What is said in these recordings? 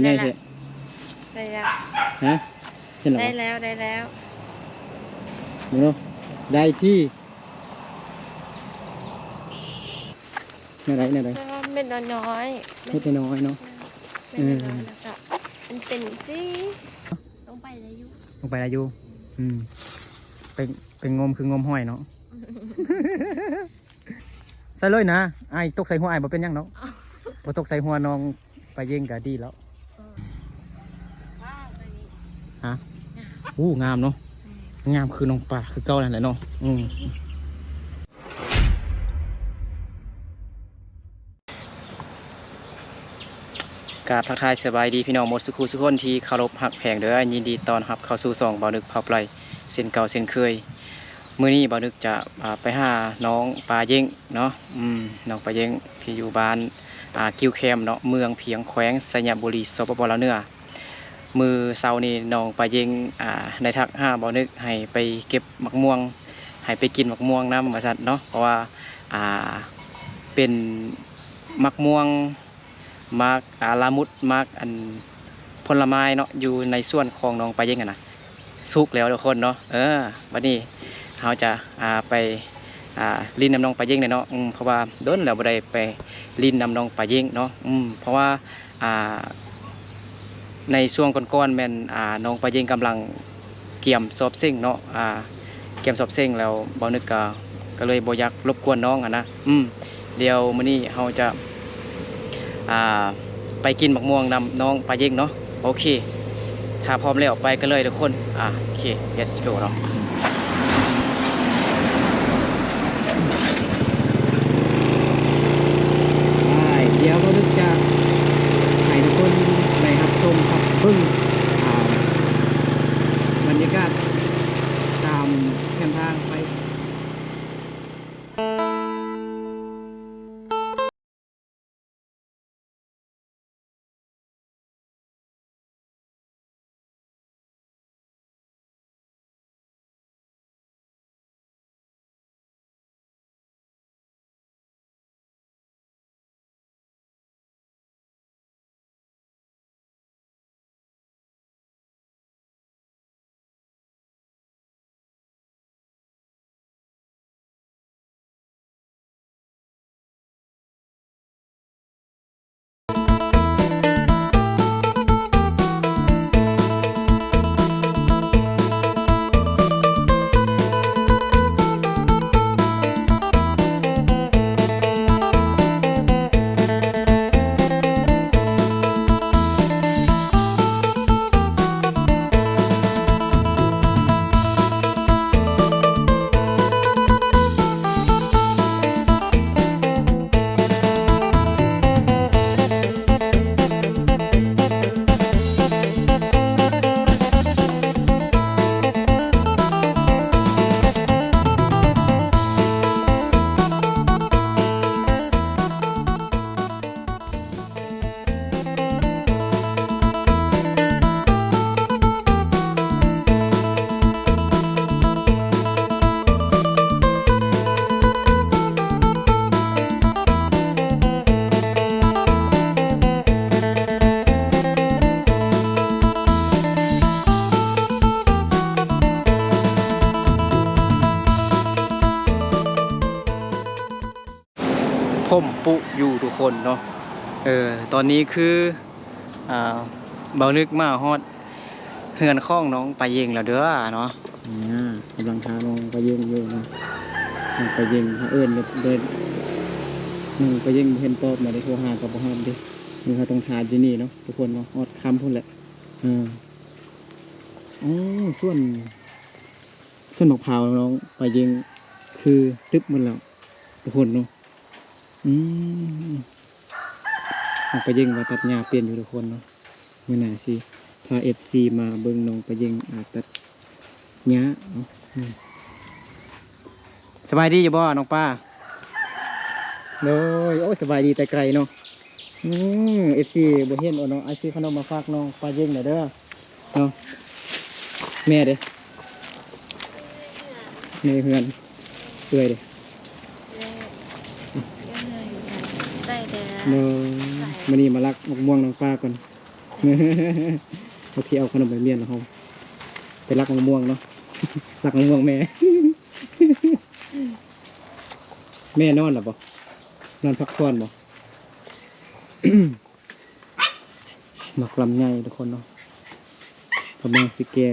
ໃຫຍ່ແທ້ ໄດ້ແລ້ວ ຮະ ເຫັນແລ້ວ ໄດ້ແລ້ວ ໄດ້ແລ້ວ ເບິ່ງດູ ໄດ້ທີ່ ແນວໃດ ແນວໃດ ແຕ່ວ່າເມັດນ້ອຍໆ ເມັດນ້ອຍໆເນາະ ເມັດນ້ອຍໆ ເອີ ແລ້ວກໍມັນເປັນສີ ລົງໄປໄດ້ຢູ່ ລົງໄປໄດ້ຢູ່ ອືມ ໄປ ໄປງົມຄືງົມຫອຍເນາະ ໃສ່ເລີຍນະ ອ້າຍຕົກໃສ່ຫົວອ້າຍບໍ່ເປັນຫຍັງດອກ ບໍ່ຕົກໃສ່ຫົວນ້ອງປາເຢັງກໍດີແລ້ວ ເອີ ວ້າວ ໂຕນີ້ ຮະ ງາມ ໂອ້ ງາມເນາະ ອືມ ງາມຄືນ້ອງປາຄືເກົ່ານັ້ນແຫຼະເນາະ ອືມ ກາບທັກທາຍສະບາຍດີພີ່ນ້ອງໝົດສູ່ຄູ່ສູ່ຄົນທີ່ເຄົາລົບຮັກແພງເດີ ຍິນດີຕ້ອນຮັບເຂົ້າສູ່ຊ່ອງບ່າວນຶກພາໄປເຊັ່ນເກົ່າເຊັ່ນເຄີຍ. ມື້ນີ້ບ່າວນຶກຈະ ອ່າ ໄປຫານ້ອງປາເຢັງເນາະ ອືມ ນ້ອງປາເຢັງທີ່ຢູ່ບ້ານ ອ່າ ກິ້ວແຄມເນາະ ເມືອງພຽງ ແຂວງໄຊຍະບູລີ ສປປ ລາວເໜືອ. ມື້ເຊົ້ານີ້ນ້ອງປາເຢັງ ອ່າ ໄດ້ທັກຫາບ່າວນຶກໃຫ້ໄປເກັບໝາກມ່ວງ ໃຫ້ໄປກິນໝາກມ່ວງນຳວ່າຊັ້ນເນາະ ເພາະວ່າ ອ່າ ເປັນໝາກມ່ວງ ໝາກ ອ່າ ລະມຸດ ໝາກ ອັນ ຜົນລະໄມ້ເນາະ ຢູ່ໃນສວນຂອງນ້ອງປາເຢັງຫັ້ນນະ ສຸກແລ້ວທຸກຄົນເນາະ. ເອີ ບັດນີ້ເຮົາຈະ ອ່າ ໄປ ອ່າ ຫຼິ້ນນຳນ້ອງປາເຢັງແດ່ເນາະ ອືມ ເພາະວ່າດົນແລ້ວບໍ່ໄດ້ໄປຫຼິ້ນນຳນ້ອງປາເຢັງເນາະ ອືມ ເພາະວ່າ ອ່າ ໃນຊ່ວງກ່ອນໆແມ່ນ ອ່າ ນ້ອງປາເຢັງກຳລັງກຽມສອບເສັງເນາະ ອ່າ ກຽມສອບເສັງແລ້ວ ບ່າວນຶກກໍ ກໍເລີຍບໍ່ຢາກລົບກວນນ້ອງຫັ້ນນະ ອືມ ດຽວມື້ນີ້ເຮົາຈະ ອ່າ ໄປກິນໝາກມ່ວງນຳນ້ອງປາເຢັງເນາະ. ໂອເຄ ຖ້າພ້ອມແລ້ວໄປກັນເລີຍທຸກຄົນ. ອ່າ ໂອເຄ let's go ເນາະ. ໄປ ດຽວບ່າວນຶກຈະໃຫ້ທຸກຄົນໄດ້ຮັບຊົມຮັບເບິ່ງ ອ່າ ບັນຍາກາດຕາມແຄມທາງໄປ. ພົມປຸຢູ່ທຸກຄົນເນາະ. ເອີ ຕອນນີ້ຄື ອ່າ ບ່າວນຶກມາຮອດເຮືອນຂອງນ້ອງປາເຢັງແລ້ວເດີເນາະ. ອ່າ ກຳລັງຖ້ານ້ອງປາເຢັງຢູ່ເນາະ. ນ້ອງປາເຢັງ ຖ້າເອີ້ນ ນ້ອງປາເຢັງບໍ່ເຫັນຕອບມາເດ້ ໂທຫາກໍບໍ່ຮັບເດ້. ນີ້ເຮົາຕ້ອງຖ້າຢູ່ນີ້ເນາະທຸກຄົນເນາະ ຮອດຄ່ຳພຸ້ນແຫຼະ. ເອີ ອໍ ສວນ ສວນໝາກພ້າວນ້ອງປາເຢັງຄືຕຶບໝົດແລ້ວທຸກຄົນເນາະ. ອືມ ນ້ອງປາເຢັງວ່າຕັດຫຍ້າເປັນຢູ່ທຸກຄົນເນາະ. ມື້ໜ້າຊິພາເອັຟຊີມາເບິ່ງນ້ອງປາເຢັງ ອາ ຕັດຫຍ້າເນາະ. ອືມ ສະບາຍດີຢູ່ບໍ່ນ້ອງປາ? ໂດຍ ໂອ້ຍ ສະບາຍດີແຕ່ໄກເນາະ. ອືມ ເອັຟຊີບໍ່ເຫັນ ໂອເນາະ ອ້າຍຊື້ຂະໜົມມາຝາກນ້ອງປາເຢັງແດ່ເດີເນາະ. ແມ່ເດ້? ແມ່ເຮືອນ. ເອື້ອຍເດ້? ເອື້ອຍ ເອື້ອຍເຮືອນຢູ່ໃສແດ່? ໂດຍ ມື້ນີ້ມາລັກໝາກມ່ວງນ້ອງປາກ່ອນ. ໂອເຄ ເອົາຂະໜົມໄປໂຮງຮຽນແລ້ວເຮົາໄປລັກໝາກມ່ວງເນາະ ລັກໝາກມ່ວງແມ່ ແມ່ນອນແລ້ວບໍ່? ນອນພັກຜ່ອນບໍ່? ໝາກລຳໄຍທຸກຄົນເນາະ ກຳລັງຊິແກ່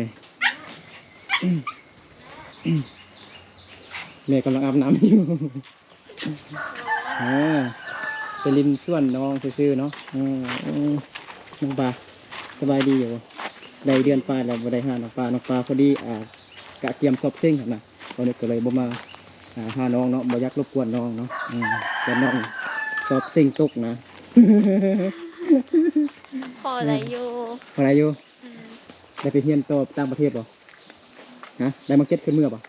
ແມ່ກຳລັງອາບນ້ຳຢູ່ ເອີ ໄປຫຼິ້ນສວນນ້ອງຊື່ໆເນາະ ເອີ ນ້ອງປາ ສະບາຍດີຢູ່ບໍ່? ໄດ້ເດືອນປາຍແລ້ວບໍ່ໄດ້ຫານ້ອງປາ ນ້ອງປາພໍດີ ອ່າ ກະກຽມສອບເສັງຫັ້ນນະ ຕອນນີ້ກໍເລີຍບໍ່ມາ ອ່າ ຫານ້ອງເນາະ ບໍ່ຢາກລົບກວນນ້ອງເນາະ ອືມ ຢ້ານນ້ອງສອບເສັງຕົກນະ ພໍໄດ້ຢູ່ ພໍໄດ້ຢູ່ ອືມ ໄດ້ໄປຮຽນຕໍ່ຕ່າງປະເທດບໍ່? ຮະ ໄດ້ມາເຈັດຂຶ້ນເມືອບໍ່?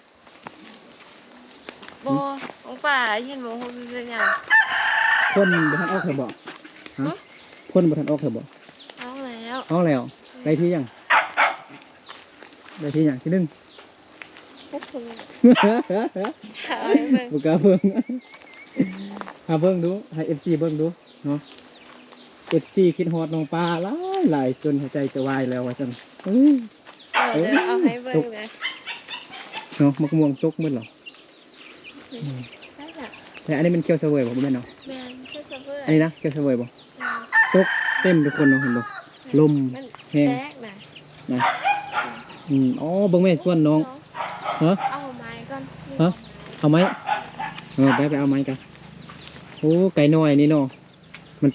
ບໍ່ ຂອງປ້າຮຽນມໍຫົກຢູ່ໄສຫຍັງ ຜົນບໍ່ທັນອອກເທື່ອບໍ່? ຮະ ຫຶ? ຜົນບໍ່ທັນອອກເທື່ອບໍ່? ອອກແລ້ວ ອອກແລ້ວ ອືມ ໄດ້ທີ່ຫຍັງ? ໄດ້ທີ່ຫຍັງ? ທີ່ໜຶ່ງ ບໍ່ຮູ້ ເອົາໃຫ້ເບິ່ງ ບໍ່ກ້າເບິ່ງ ຫາເບິ່ງດູ ໃຫ້ເອັຟຊີເບິ່ງດູເນາະ ເອັຟຊີຄິດຮອດນ້ອງປາຫຼາຍໆ ຈົນຫົວໃຈຈະວາຍແລ້ວວ່າຊັ້ນ ເອີ ເອົາເດີ ເອົາໃຫ້ເບິ່ງເດີ ເນາະ ໝາກມ່ວງຕົກໝົດແລ້ວ ອືມ ໃຊ່ລະ ແຕ່ອັນນີ້ແມ່ນຂຽວສະເຫວີຍບໍ່? ບໍ່ແມ່ນເນາະ ແມ່ນຂຽວສະເຫວີຍ ອັນນີ້ນະ ຂຽວສະເຫວີຍບໍ່? ແມ່ນ ຕົກເຕັມທຸກຄົນເນາະ ເຫັນບໍ່? ແມ່ນ ລົມ ມັນແຮງ ແຕກນະ ນະ ອືມ ອໍ ເບິ່ງແມ່ສວນນ້ອງ ຮະ ເອົາໄມ້ກ່ອນ ຮະ ເອົາໄມ້ ເອີ ໄປ ໄປເອົາໄມ້ກັນ ໂອ້ ໄກ່ນ້ອຍນີ້ເນາະ ມັນ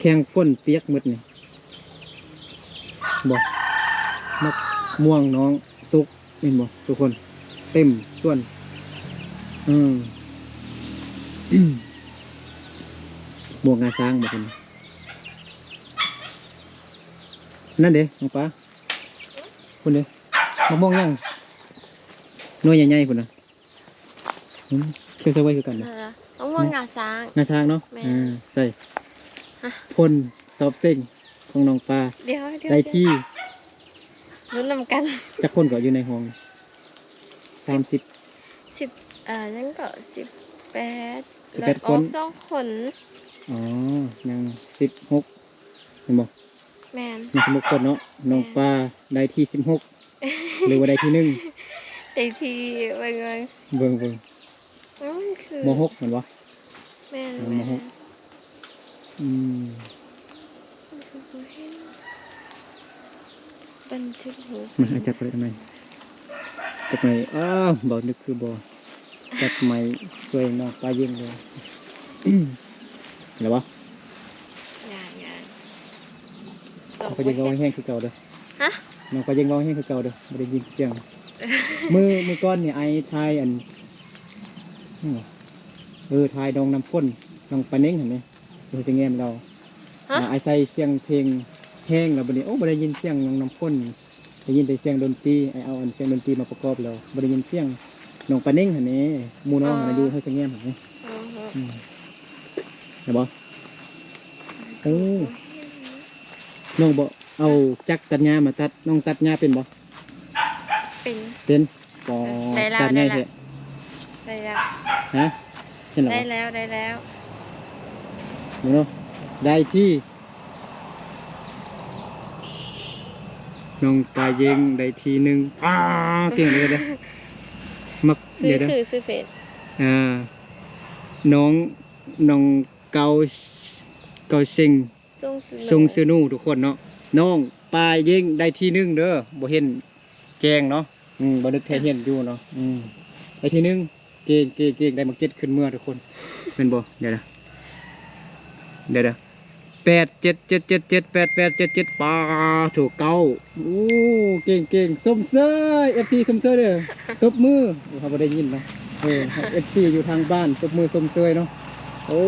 ແຂ້ງຝົນປຽກໝົດນີ້ ບໍ່ ໝາກມ່ວງນ້ອງຕົກ ເຫັນບໍ່ທຸກຄົນ? ເຕັມສວນ ເອີ ໝວກງາຊ້າງບໍ່ເຫັນ ນັ້ນເດ້ນ້ອງປາ ພຸ້ນເດ້ ໝາກມ່ວງຫຍັງ ໜ່ວຍໃຫຍ່ໆ ພຸ້ນນະ. ອືມ ຂຽວສະເຫວີຍຄືກັນນະ ເອີ ມະມ່ວງ ເອີ ງາຊ້າງ ງາຊ້າງເນາະ ແມ່ນ ເອີ ໃສ່ ຮະ ຜົນສອບເສັງຂອງນ້ອງປາ ດຽວ ດຽວ ໄດ້ທີ່ ລຸ້ນນຳກັນ ຈັກຄົນກໍຢູ່ໃນຫ້ອງ? ສາມສິບ ສິບ ເອີ ຍັງກໍສິບແປດ ສິບແປດຄົນ ອອກສອງຄົນ ອໍ ຍັງສິບຫົກ ແມ່ນບໍ່? ແມ່ນ ມີສິບຫົກຄົນເນາະ ແມ່ນ ນ້ອງປາໄດ້ທີສິບຫົກ ຫຼືວ່າໄດ້ທີໜຶ່ງ ໄດ້ທີ ເບິ່ງໆ ເບິ່ງໆ ເອົ້າ ມັນຄື ມໍຫົກແມ່ນບໍ່? ແມ່ນ ອໍ ມໍຫົກ ແມ່ນ ອືມ ມັນຄືບໍ່ເຫັນ ບັນທຶກຮູບ ມາ ອາ ຈັບໄວ້ໄໝ ຈັບໄໝ ອ້າວ ບໍ່ນຶກຄືບໍ່ ຈັບໄມຊ່ວຍນ້ອງປາເຢັນເລີຍ ເຫັນແລ້ວບໍ່? ຍັງໆ ນ້ອງປາເຢັນເວົ້າແຮງຄືເກົ່າເດີ ຮະ ນ້ອງປາເຢັນເວົ້າແຮງຄືເກົ່າເດີ ບໍ່ໄດ້ຍິນສຽງ ມື້ ມື້ກ່ອນນີ້ອ້າຍຖ່າຍອັນ ເອີ ຖ່າຍນ້ອງນ້ຳຝົນ ນ້ອງປາເນັງຫັ້ນເດ້ ເຮົາຊິແງມລາວ ຮະ ອາ ອ້າຍໃສ່ສຽງເພງແຮງແລ້ວບັດນີ້ ໂອ້ ບໍ່ໄດ້ຍິນສຽງນ້ອງນ້ຳຝົນ ໄດ້ຍິນແຕ່ສຽງດົນຕີ ໄອ້ເອົາອັນສຽງດົນຕີມາປະກອບແລ້ວ ບໍ່ໄດ້ຍິນສຽງນ້ອງປາເນັງຫັ້ນເດ້ ໝູ່ນ້ອງຫັ້ນນະ ຢູ່ເຮືອນສະແງມຫັ້ນເດ້ ອືມ ເຫັນບໍ່? ໂອ້ ນ້ອງບໍ່ເອົາຈັກຕັດຫຍ້າມາຕັດ ນ້ອງຕັດຫຍ້າເປັນບໍ່? ເປັນ ເປັນ ອໍ ເອີ ໄດ້ແລ້ວ ຕັດໃຫຍ່ແທ້ ໄດ້ແລ້ວ ຮະ ເຫັນແລ້ວ ໄດ້ແລ້ວ ໄດ້ແລ້ວ ເບິ່ງເນາະ ໄດ້ທີ່ ນ້ອງປາເຢັງໄດ້ທີໜຶ່ງ ອ້າ ເກັ່ງເລີຍເດີ ມັກ ຊື່ ດຽວເດີ ຄືຊື່ເຟສ ອ່າ ນ້ອງ ນ້ອງເກົາ ເກົາເຊັງ ຊົງຊືນູ ຊົງຊືນູ ທຸກຄົນເນາະ ນ້ອງປາເຢັງໄດ້ທີໜຶ່ງເດີ ບໍ່ເຫັນແຈ້ງເນາະ ອືມ ບໍ່ນຶກແທ້ເຫັນຢູ່ເນາະ ອືມ ໄດ້ທີໜຶ່ງ ເກັ່ງ ເກັ່ງ ເກັ່ງ ໄດ້ໝາກເຈັດຂຶ້ນເມືອທຸກຄົນ ແມ່ນບໍ່? ດຽວ ດຽວ ດຽວ ແປດເຈັດເຈັດເຈັດເຈັດ ແປດແປດເຈັດເຈັດ ປາໂທ້ ເກົ້າ ໂອ້ ເກັ່ງໆ ຊົມເຊີຍ ເອັຟຊີຊົມເຊີຍເດີ ຕົບມື ໂອ້ ເຮົາບໍ່ໄດ້ຍິນເນາະ ເອີ ເອັຟຊີຢູ່ທາງບ້ານ ຕົບມືຊົມເຊີຍເນາະ ໂອ້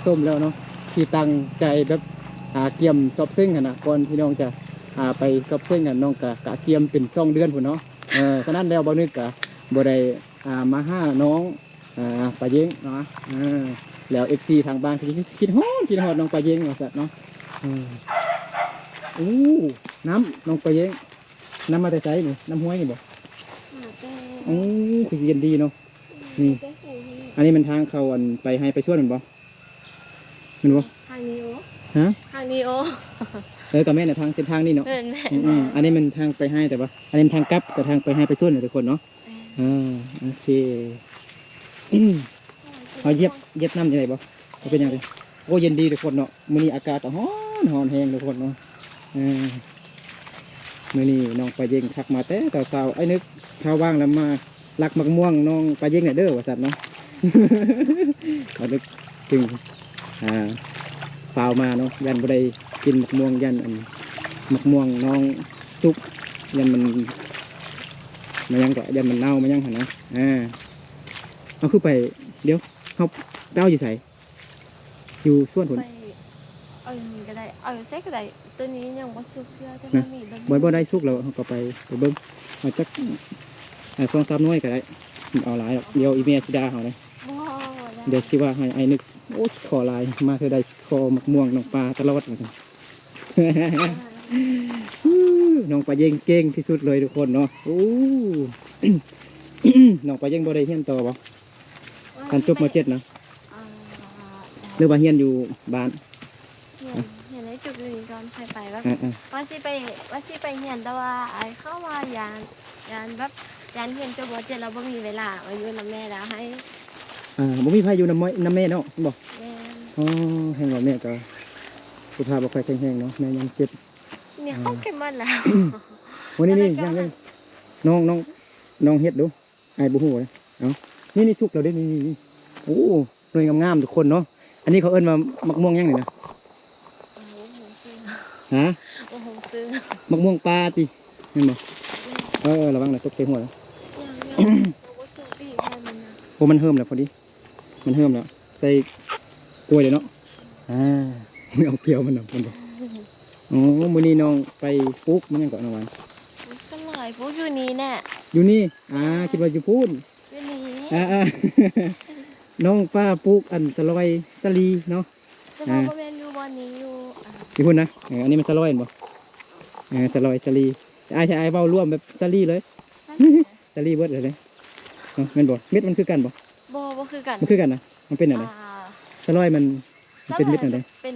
ຊົມແລ້ວເນາະ ທີ່ຕັ້ງໃຈແບບ ອ່າ ກຽມສອບເສັງຫັ້ນນະ ກ່ອນທີ່ນ້ອງຈະ ອ່າ ໄປສອບເສັງຫັ້ນ ນ້ອງກະ ກະກຽມເປັນສອງເດືອນພຸ້ນເນາະ ເອີ ສະນັ້ນແລ້ວ ບ່າວນຶກກະບໍ່ໄດ້ ອ່າ ມາຫານ້ອງ ອ່າ ປາເຢັງເນາະ ເອີ ແລ້ວເອັຟຊີທາງບ້ານຄືຄິດ ຄິດຮອດ ຄິດຮອດນ້ອງປາເຢັງວ່າຊັ້ນເນາະ ເອີ ໂອ້ ນ້ຳ ນ້ອງປາເຢັງ ນ້ຳມາແຕ່ໃສນີ້? ນ້ຳຫ້ວຍນີ້ບໍ່? ມາແຕ່ ໂອ້ ຄືຊິເຢັນດີເນາະ ນີ້ ມາແຕ່ໃສນີ້? ອັນນີ້ແມ່ນທາງເຂົ້າ ອັນ ໄປໄຮ່ໄປສວນແມ່ນບໍ່? ແມ່ນບໍ່? ທາງນີ້ໂອ ຮະ? ທາງນີ້ໂອ ເອີ ກໍແມ່ນນະ ທາງເສັ້ນທາງນີ້ເນາະ. ແມ່ນໆ ອືມໆ ອັນນີ້ມັນທາງໄປໄຮ່ ແຕ່ວ່າອັນນີ້ມັນທາງກັບ ກໍທາງໄປໄຮ່ໄປສວນເດ້ທຸກຄົນເນາະ. ເອີ ເອີ ໂອເຄ ເຮົາຢຽບ ຢຽບນ້ຳນີ້ໄດ້ບໍ່? ບໍ່ເປັນຫຍັງເດ້. ໂອ້ ເຢັນດີທຸກຄົນເນາະ. ມື້ນີ້ອາກາດກໍຮ້ອນ ຮ້ອນແຮງທຸກຄົນເນາະ. ເອີ ມື້ນີ້ນ້ອງປາເຢັງທັກມາແຕ່ເຊົ້າໆ ອ້າຍນຶກ ຖ້າວ່າງແລ້ວມາລັກໝາກມ່ວງນ້ອງປາເຢັງແດ່ເດີ ວ່າຊັ້ນເນາະ. ບ່າວນຶກຈຶ່ງ ອ່າ ຟ້າວມາເນາະ ຢ້ານບໍ່ໄດ້ກິນໝາກມ່ວງ ຢ້ານ ອັນ ໝາກມ່ວງນ້ອງສຸກ ຢ້ານມັນ ມາຫຍັງເກາະ ຢ້ານມັນເນົ່າມາຫຍັງຫັ້ນນະ. ອ່າ ເອົາ ຄືໄປ ດຽວ ເຮົາໄປເອົາຢູ່ໃສ? ຢູ່ສວນພຸ້ນ ໄປເອົາຢູ່ນີ້ກໍໄດ້ ເອົາຢູ່ໃສກໍໄດ້. ໂຕນີ້ຍັງບໍ່ສຸກເທື່ອ ແຕ່ວ່າມີເບິ່ງ ບໍ່ ບໍ່ໄດ້ສຸກແລ້ວ ເຮົາກໍໄປ ໄປເບິ່ງ ເອົາຈັກ ອ່າ ສອງສາມໜ່ວຍກໍໄດ້ ບໍ່ເອົາຫຼາຍດອກ ດຽວອີແມ່ຊິດ່າເຮົາເດ້. ບໍ່ ບໍ່ໄດ້ ດຽວຊິວ່າໃຫ້ອ້າຍນຶກ ໂອ້ຍ ຂໍຫຼາຍ ມາເທື່ອໃດຂໍໝາກມ່ວງນ້ອງປາຕະຫຼອດ ວ່າຊັ້ນ. ນ້ອງປາເຢັງເກັ່ງທີ່ສຸດເລີຍທຸກຄົນເນາະ. ໂອ້ ນ້ອງປາເຢັງບໍ່ໄດ້ຮຽນຕໍ່ບໍ່? ອັນຈົບ ມ.ເຈັດ ນະ ອ່າ ຫຼືວ່າຮຽນຢູ່ບ້ານ? ຮຽນ ຮຽນໃຫ້ຈົບຢູ່ນີ້ກ່ອນ ຄ່ອຍໄປ. ແບບ ອ່າໆ ວ່າຊິໄປ ວ່າຊິໄປຮຽນ ແຕ່ວ່າອ້າຍເຂົາວ່າຢ້ານ ຢ້ານແບບ ຢ້ານຮຽນຈົບ ມ.ເຈັດ ແລ້ວບໍ່ມີເວລາມາຢູ່ນຳແມ່ ແລ້ວໃຫ້ ອ່າ ບໍ່ມີໃຜຢູ່ນຳ ນຳແມ່ເນາະ ແມ່ນບໍ່? ແມ່ນ. ອໍ ແຮງວ່າແມ່ກໍສຸຂະພາບບໍ່ຄ່ອຍແຂງແຮງເນາະ ແມ່ຍັງເຈັບ. ນີ້ ອ່າ ເຂົ້າເກັບໝົດແລ້ວ. ໂອ້ ນີ້ ນີ້ ຍັງ ຍັງ ນ້ອງ ນ້ອງ ນ້ອງເຮັດດູ. ອ້າຍບໍ່ຮູ້ເດ້. ເອົ້າ ນີ້ ນີ້ສຸກແລ້ວເດ້ ນີ້ ນີ້ ນີ້. ໂອ້ ໜ່ວຍງາມໆ ທຸກຄົນເນາະ. ອັນນີ້ເຂົາເອີ້ນວ່າໝາກມ່ວງຫຍັງນີ້ນະ? ເອີ ບໍ່ຮູ້ຊື່. ຮະ? ບໍ່ຮູ້ຊື່. ໝາກມ່ວງປ່າຕິ ແມ່ນບໍ່? ແມ່ນ. ເອີ ລະວັງນະ ຕົກໃສ່ຫົວ. ຍັງ ຍັງ ບໍ່ສຸກຕິ ມັນນະ. ໂອ້ ມັນເຫີມແລ້ວພໍດີ. ມັນເຫີມແລ້ວ ໃສ່ກ້ວຍເລີຍເນາະ. ອ່າ ເອົາກ່ຽວມັນນຳ ມັນບໍ່. ໂອ້ ມື້ນີ້ນ້ອງໄປປູກມັນຫຍັງເກາະ ນ້ອງຫວານ? ປູກສະຫຼອຍ ປູກຢູ່ນີ້ແຫຼະ. ຢູ່ນີ້? ອ່າ ຄິດວ່າຢູ່ພຸ້ນ. ຢູ່ນີ້. ອ່າໆ ນ້ອງປ້າປູກອັນສະຫຼອຍສາລີເນາະ. ແຕ່ວ່າ ອ່າ ບໍ່ແມ່ນຢູ່ບ່ອນນີ້ ຢູ່ ອ່າ ຢູ່ພຸ້ນນະ. ເອີ ອັນນີ້ມັນສະຫຼອຍແມ່ນບໍ່? ເອີ ສະຫຼອຍສາລີ. ອ້າຍ ອ້າຍເວົ້າລວມແບບສາລີເລີຍ. ສາລີເບິດເລີຍເນາະ ແມ່ນບໍ່? ເມັດມັນຄືກັນບໍ່? ບໍ່ ບໍ່ຄືກັນ. ບໍ່ຄືກັນນະ? ມັນເປັນແນວໃດ? ອ່າ ສະຫຼອຍມັນ ມັນເປັນເມັດແນວໃດ? ສະຫຼອຍມັນເປັນ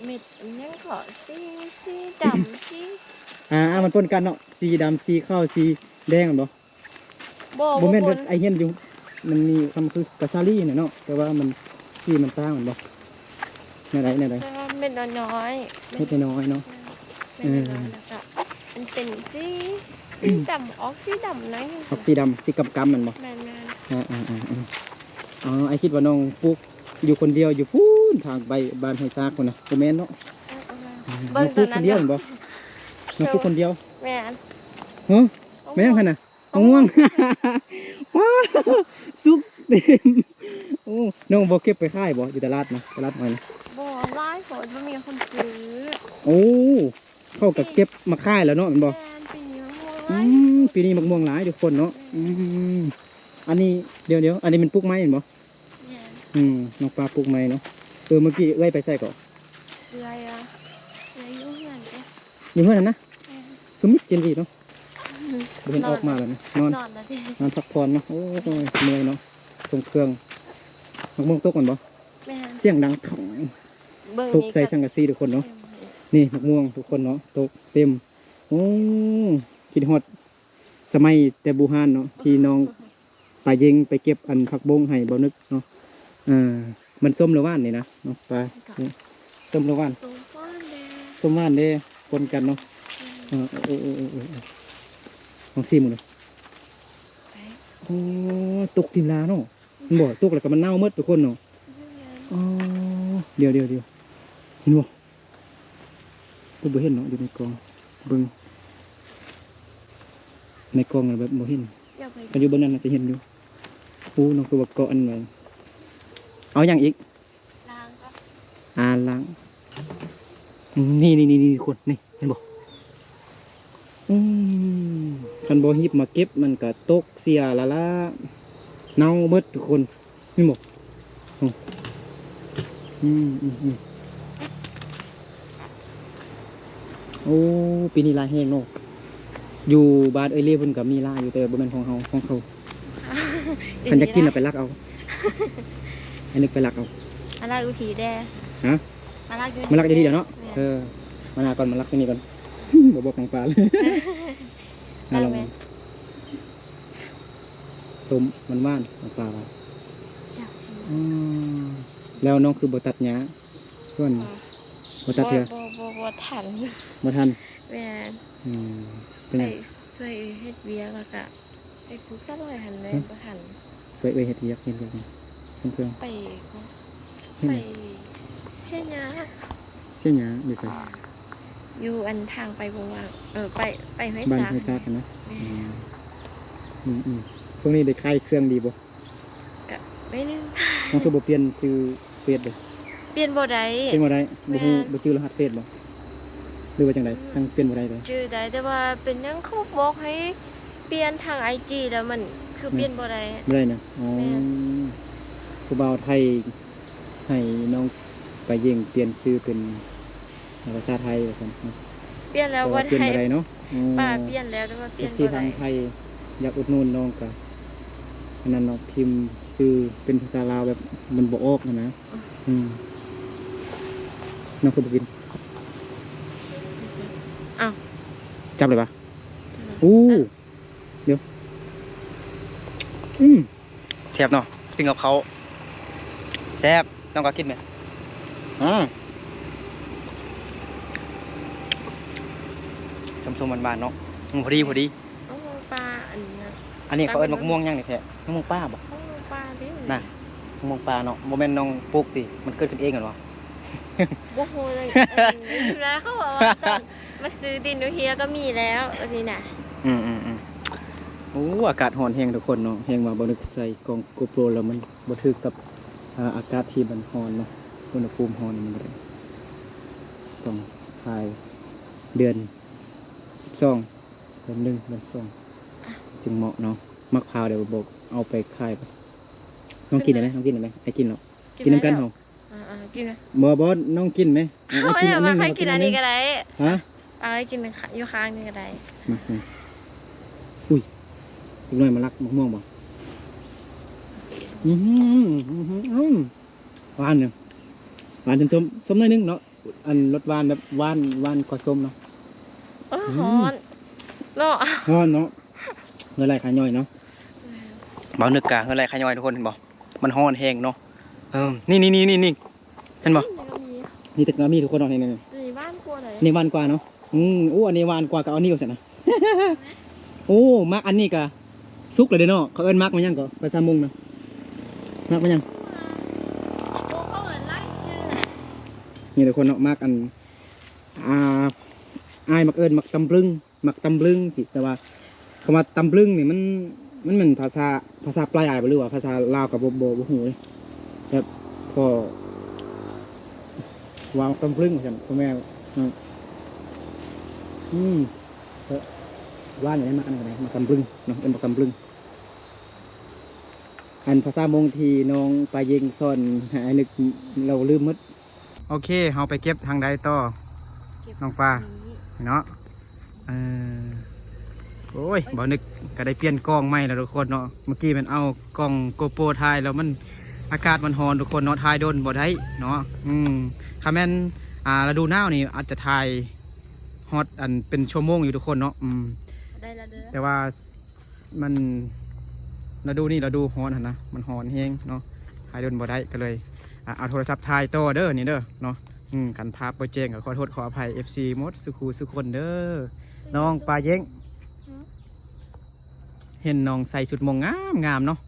ເມັດຫຍັງເກາະ ສີ ສີດຳ ສີ ອ່າ ອ່າ ມັນປົນກັນເນາະ ສີດຳ ສີຂາວ ສີແດງແມ່ນບໍ່? ບໍ່ ບໍ່ແມ່ນ ບໍ່ປົນ. ອ້າຍເຫັນຢູ່ ມັນມີຄຳຄືກະສາລີນະເນາະ ແຕ່ວ່າມັນ ສີມັນຕ່າງແມ່ນບໍ່? ແນວໃດ ແນວໃດ? ແຕ່ວ່າເມັດນ້ອຍໆ ເມັດນ້ອຍໆເນາະ. ເອີ ເມັດນ້ອຍໆ ແລ້ວກະມັນເປັນສີ ສີດຳ ອອກສີດຳໜ້ອຍໜຶ່ງ ອອກສີດຳ ສີກຳໆ ແມ່ນບໍ່? ແມ່ນໆ. ອ່າໆໆໆ ອໍ ອ້າຍຄິດວ່ານ້ອງປູກຢູ່ຄົນດຽວຢູ່ພຸ້ນ ທາງໄປບ້ານຫ້ວຍຊາກພຸ້ນນະ. ບໍ່ແມ່ນເນາະ. ເອີໆໆ ເບິ່ງ ນ້ອງປູກຄົນດຽວແມ່ນບໍ່? ນ້ອງປູກຄົນດຽວ. ແມ່ນ. ຮະ? ແມ່ນຫຍັງຫັ້ນນະ? ມະມ່ວງ. ວ້າວ ສຸກເຕັມ. ໂອ້ ນ້ອງບໍ່ເກັບໄປຂາຍບໍ່ ຢູ່ຕະຫຼາດນະ ຕະຫຼາດໃໝ່ນະ? ບໍ່ ຫຼາຍໂພດ ບໍ່ມີຄົນຊື້. ໂອ້ ເຂົາກໍເກັບມາຂາຍແລ້ວເນາະ ແມ່ນບໍ່? ແມ່ນ ປີນີ້ມະມ່ວງຫຼາຍ. ອືມ ປີນີ້ມະມ່ວງຫຼາຍທຸກຄົນເນາະ. ແມ່ນ. ອືມ ອັນນີ້ ດຽວໆ ອັນນີ້ແມ່ນປູກໃໝ່ແມ່ນບໍ່? ແມ່ນ. ອືມ ນ້ອງປ້າປູກໃໝ່ເນາະ. ເອີ ເມື່ອກີ້ເອື້ອຍໄປໃສເກາະ? ເອື້ອຍ ເອື້ອຍຢູ່ເຮືອນເດ້. ຢູ່ເຮືອນຫັ້ນນະ? ແມ່ນ. ຄືມິດຈິລີເນາະ. ອືມ ບໍ່ເຫັນອອກມາແລ້ວນະ ນອນ ນອນແລ້ວເດ້ ນອນພັກຜ່ອນເນາະ. ໂອ້ຍ ເມື່ອຍເນາະ ສົ່ງເຄື່ອງ. ໝາກມ່ວງຕົກແມ່ນບໍ່? ແມ່ນ. ສຽງດັງ ເບິ່ງ ຕົກໃສ່ສັງກະສີທຸກຄົນເນາະ. ເຕັມເລີຍ. ນີ້ໝາກມ່ວງທຸກຄົນເນາະ ຕົກເຕັມ. ໂອ້ ຄິດຮອດສະໄໝແຕ່ບູຮານເນາະ ທີ່ນ້ອງ ປາເຢັງໄປເກັບອັນຜັກບົ້ງໃຫ້ບ່າວນຶກເນາະ. ເອີ ມັນສົ້ມຫຼືຫວານນີ້ນະ ນ້ອງປາ? ນີ້ ສົ້ມຫຼືຫວານ? ສົ້ມຫວານເດ້ ສົ້ມຫວານເດ້ ປົນກັນເນາະ. ອືມ ເອີ ເອີ ລອງຊີມເບິ່ງເດີ. ໄປ ໂອ້ ຕົກຖິ້ມລາເນາະ. ແມ່ນບໍ່? ຕົກແລ້ວກໍມັນເນົ່າໝົດທຸກຄົນເນາະ. ແມ່ນ. ອໍ ດຽວໆໆ ເຫັນບໍ່? ກໍບໍ່ເຫັນເນາະ ຢູ່ໃນກ້ອງ ເບິ່ງໃນກ້ອງແບບບໍ່ເຫັນ. ຄັນຢູ່ເບື້ອງນັ້ນໜ້າຈະເຫັນຢູ່. ໂອ້ ນ້ອງຄືວ່າເກາະອັນໃດ. ເອົາຫຍັງອີກ? ລ້າງກໍ ອ່າ ລ້າງ. ນີ້ໆໆໆ ຄົນ ນີ້ ເຫັນບໍ່? ອືມ ຄັນບໍ່ຮີບມາເກັບ ມັນກະຕົກເສຍລະລະ ເນົ່າເບິດທຸກຄົນ ເຫັນບໍ່? ອືມ ອືມ ອືມ ອືມ. ໂອ້ ປີນີ້ຫຼາຍແຮງເນາະ. ຢູ່ບ້ານເອື້ອຍເລເພິ່ນກໍມີຫຼາຍຢູ່ ແຕ່ບໍ່ແມ່ນຂອງເຮົາ ຂອງເຂົາ. ຄັນຢາກກິນລະໄປລັກເອົາ ອັນນີ້ໄປລັກເອົາ. ມາລັກຢູ່ພີ້ແດ່. ຮະ? ມາລັກຢູ່ ມາລັກຢູ່ພີ້ແດ່ເນາະ. ແມ່ນ. ເອີ ມາໜ້າກ່ອນ ມາລັກຢູ່ນີ້ກ່ອນ ບໍ່ບອກນ້ອງປາເລີຍ. ອ່ະ ລອງ ແມ່ນ ສົ້ມຫວານໆ ນ້ອງປາວ່າ. ອືມ ແລ້ວນ້ອງຄືບໍ່ຕັດຫຍ້າ? ສ່ວນ ບໍ່ ບໍ່ຕັດເທື່ອ? ບໍ່ ບໍ່ ບໍ່ ບໍ່ທັນ ບໍ່ທັນ. ແມ່ນ. ອືມ ເປັນຫຍັງ? ໄປຊ່ວຍເອື້ອຍເຮັດວຽກ ແລ້ວກະໄປປູກສາຫຼອຍຫັ້ນແຫຼະ. ຫຶ? ບໍ່ທັນ. ຊ່ວຍເອື້ອຍເຮັດວຽກ ເຮັດວຽກຫຍັງ? ຊ່າງເຄື່ອງ. ໄປ ເຮັດຫຍັງ? ໄປເສຍຫຍ້າ. ເສຍຫຍ້າຢູ່ໃສ? ຢູ່ອັນທາງໄປບົວຫວາງ ເອີ ໄປ ໄປຫ້ວຍຊາກ. ບ້ານຫ້ວຍຊາກຫັ້ນນະ? ແມ່ນ. ອືມ ອືມໆ ຊ່ວງນີ້ໄດ້ຂາຍເຄື່ອງດີບໍ່? ກະໜ້ອຍໜຶ່ງ. ນ້ອງຄືບໍ່ປ່ຽນຊື່ເຟສເດ້? ປ່ຽນບໍ່ໄດ້. ປ່ຽນບໍ່ໄດ້? ບໍ່ຮູ້. ແມ່ນ. ບໍ່ຈື່ລະຫັດເຟສບໍ່ ຫຼືວ່າຈັ່ງໃດ? ອືມ ຈັ່ງປ່ຽນບໍ່ໄດ້ເດ້? ຈື່ໄດ້ ແຕ່ວ່າເປັນຫຍັງເຂົາບອກໃຫ້ປ່ຽນທາງໄອຈີ ແລ້ວມັນຄື ແມ່ນ ປ່ຽນບໍ່ໄດ້. ບໍ່ໄດ້ນະ? ອໍ ແມ່ນ. ຜູ້ບ່າວໄທໃຫ້ນ້ອງປາເຢັງປ່ຽນຊື່ເປັນ ພາສາໄທວ່າຊັ້ນເນາະ. ປ່ຽນແລ້ວ ແຕ່ວ່າປ່ຽນບໍ່ໄດ້ເນາະ. ອໍ ປ້າປ່ຽນແລ້ວ ແຕ່ວ່າປ່ຽນບໍ່ໄດ້. ເອັຟຊີທາງໄທຢາກອຸດໜູນນ້ອງກະ ອັນນັ້ນເນາະ ພິມຊື່ເປັນພາສາລາວແບບມັນບໍ່ອອກຫັ້ນນະ. ອືມ ອືມ ນ້ອງຄືບໍ່ກິນ? ອ້າວ ຈັບເລີຍວະ. ອືມ ໂອ້ ດຽວ ອືມ ແຊບເນາະ ກິນກັບເຂົ້າແຊບ. ນ້ອງກໍກິນແມ? ອືມ ສົ້ມໆ ຫວານໆ ເນາະ. ອືມ ພໍດີ ພໍດີ. ເອົາໝ່ວງປ່າອັນນີ້ນະ. ອັນນີ້ເຂົາເອີ້ນໝາກມ່ວງຫຍັງນີ້ແທ້? ໝາກມ່ວງປ່າບໍ່? ໝາກມ່ວງປ່າຕິ ນະ ໝາກມ່ວງປ່າເນາະ. ບໍ່ແມ່ນນ້ອງປູກຕິ? ມັນເກີດຂຶ້ນເອງຫັ້ນຫວາ? ບໍ່ຮູ້ເລີຍ. ເອີ ຢູ່ແລ້ວ ເຂົາເວົ້າວ່າຕອນມາຊື້ດິນຢູ່ເຮຍກໍມີແລ້ວ ແບບນີ້ນະ. ອືມໆໆ ໂອ້ ອາກາດຮ້ອນແຮງທຸກຄົນເນາະ. ແຮງວ່າບໍ່ນຶກໃສ່ກ້ອງໂກໂປຣແລ້ວມັນບໍ່ຖືກກັບ ອາ ອາກາດທີ່ມັນຮ້ອນເນາະ ອຸນຫະພູມຮ້ອນມັນບໍ່ໄດ້. ຕ້ອງຖ່າຍເດືອນສິບສອງ ເດືອນໜຶ່ງ ເດືອນສອງ ຈຶ່ງເໝາະເນາະ. ໝາກພ້າວດຽວບອກເອົາໄປຂາຍໄປ. ນ້ອງກິນໄດ້ໄໝ? ນ້ອງກິນໄດ້ໄໝ? ໄອ້ກິນເນາະ ກິນນຳກັນເຮົາ. ອ່າໆ ກິນໄໝ? ບໍ່ ບໍ່ ນ້ອງກິນໄໝ? ເອົາ ອ່າ ກິນອັນໜຶ່ງ ໃຫ້ກິນອັນນີ້ກໍໄດ້. ຮະ? ເອົາໃຫ້ກິນຢູ່ຂ້າງນີ້ກໍໄດ້. ມາ ມາ. ອຸ້ຍ ເດັກນ້ອຍມາລັກໝາກມ່ວງບໍ່? ອືມ ອືມ ຫວານຢູ່ ຫວານສົ້ມໆ ສົ້ມໜ້ອຍໜຶ່ງເນາະ. ອັນລົດຫວານແບບຫວານ ຫວານກວ່າສົ້ມເນາະ. ເອີ ອືມ ຮ້ອນເນາະ ຮ້ອນເນາະ. ເຫື່ອໄຫຼຂາຍ້ອຍເນາະ. ແມ່ນ. ເວົ້ານຶກກະເຫື່ອໄຫຼຂາຍ້ອຍທຸກຄົນ ເຫັນບໍ່? ມັນຮ້ອນແຮງເນາະ. ເອີ ນີ້ໆໆໆ ເຫັນບໍ່? ນີ້ກໍມີ ນີ້ແຕ່ກໍມີທຸກຄົນເນາະ. ນີ້ໆໆ ນີ້ຫວານກວ່າເນາະ. ນີ້ຫວານກວ່າເນາະ. ອືມ ໂອ້ ອັນນີ້ຫວານກວ່າກໍເອົານີ້ວ່າຊັ້ນນະ. ໂອ້ ໝາກອັນນີ້ກະສຸກແລ້ວເດ້ເນາະ. ເຂົາເອີ້ນໝາກວ່າຫຍັງເກາະ ພາສາມົ້ງນະ? ໝາກວ່າຫຍັງ? ໂອ້ ເຂົາເອີ້ນຫຼາຍຊື່ນະ. ນີ້ທຸກຄົນເນາະ ໝາກອັນ ອ່າ ອ້າຍມັກເອີ້ນໝາກຕຳບລຶງ ໝາກຕຳບລຶງຊີ້ ແຕ່ວ່າຄຳວ່າຕຳບລຶງນີ້ມັນ ມັນແມ່ນພາສາ ພາສາປາຍອ້າຍບໍ່ ຫຼືວ່າພາສາລາວກໍບໍ່ ບໍ່ ບໍ່ຮູ້ເດ້. ແບບພໍວ່າໝາກຕຳບລຶງວ່າຊັ້ນ ພໍ່ແມ່ເນາະ. ອືມ ເອີ ຫວານຢູ່ໃດ໋ ໝາກອັນນັ້ນກໍໄດ້ ໝາກຕຳບຶງເນາະ ເອີ້ນໝາກຕຳບຶງ. ອັນພາສາມົ້ງທີ່ນ້ອງປາເຢັງສອນໃຫ້ອ້າຍນຶກ ລາວລືມໝົດ. ໂອເຄ ເຮົາໄປເກັບທາງໃດຕໍ່ ເກັບ ນ້ອງປາ ນີ້ເນາະ? ເອີ ໂອ້ຍ ບ່າວນຶກກໍໄດ້ປ່ຽນກ້ອງໃໝ່ແລ້ວທຸກຄົນເນາະ. ເມື່ອກີ້ແມ່ນເອົາກ້ອງໂກໂປຣຖ່າຍແລ້ວມັນ ອາກາດມັນຮ້ອນທຸກຄົນເນາະ ຖ່າຍດົນບໍ່ໄດ້ເນາະ. ອືມ ຖ້າແມ່ນ ອ່າ ລະດູໜາວນີ້ອາດຈະຖ່າຍຮອດອັນເປັນຊົ່ວໂມງຢູ່ທຸກຄົນເນາະ. ອືມ ໄດ້ລະເດີ ແຕ່ວ່າ ມັນລະດູນີ້ລະດູຮ້ອນຫັ້ນນະ ມັນຮ້ອນແຮງເນາະ ຖ່າຍດົນບໍ່ໄດ້ ກໍເລີຍ ອ່າ ເອົາໂທລະສັບຖ່າຍຕໍ່ເດີ ນີ້ເດີເນາະ. ອືມ ຄັນພາບບໍ່ແຈ້ງກໍຂໍໂທດຂໍອະໄພ ເອັຟຊີ ໝົດສູ່ຄູ່ສູ່ຄົນເດີ. ນ້ອງປາເຢັງ ຫື? ເຫັນນ້ອງໃສ່ຊຸດມົ້ງງາມໆເນາະ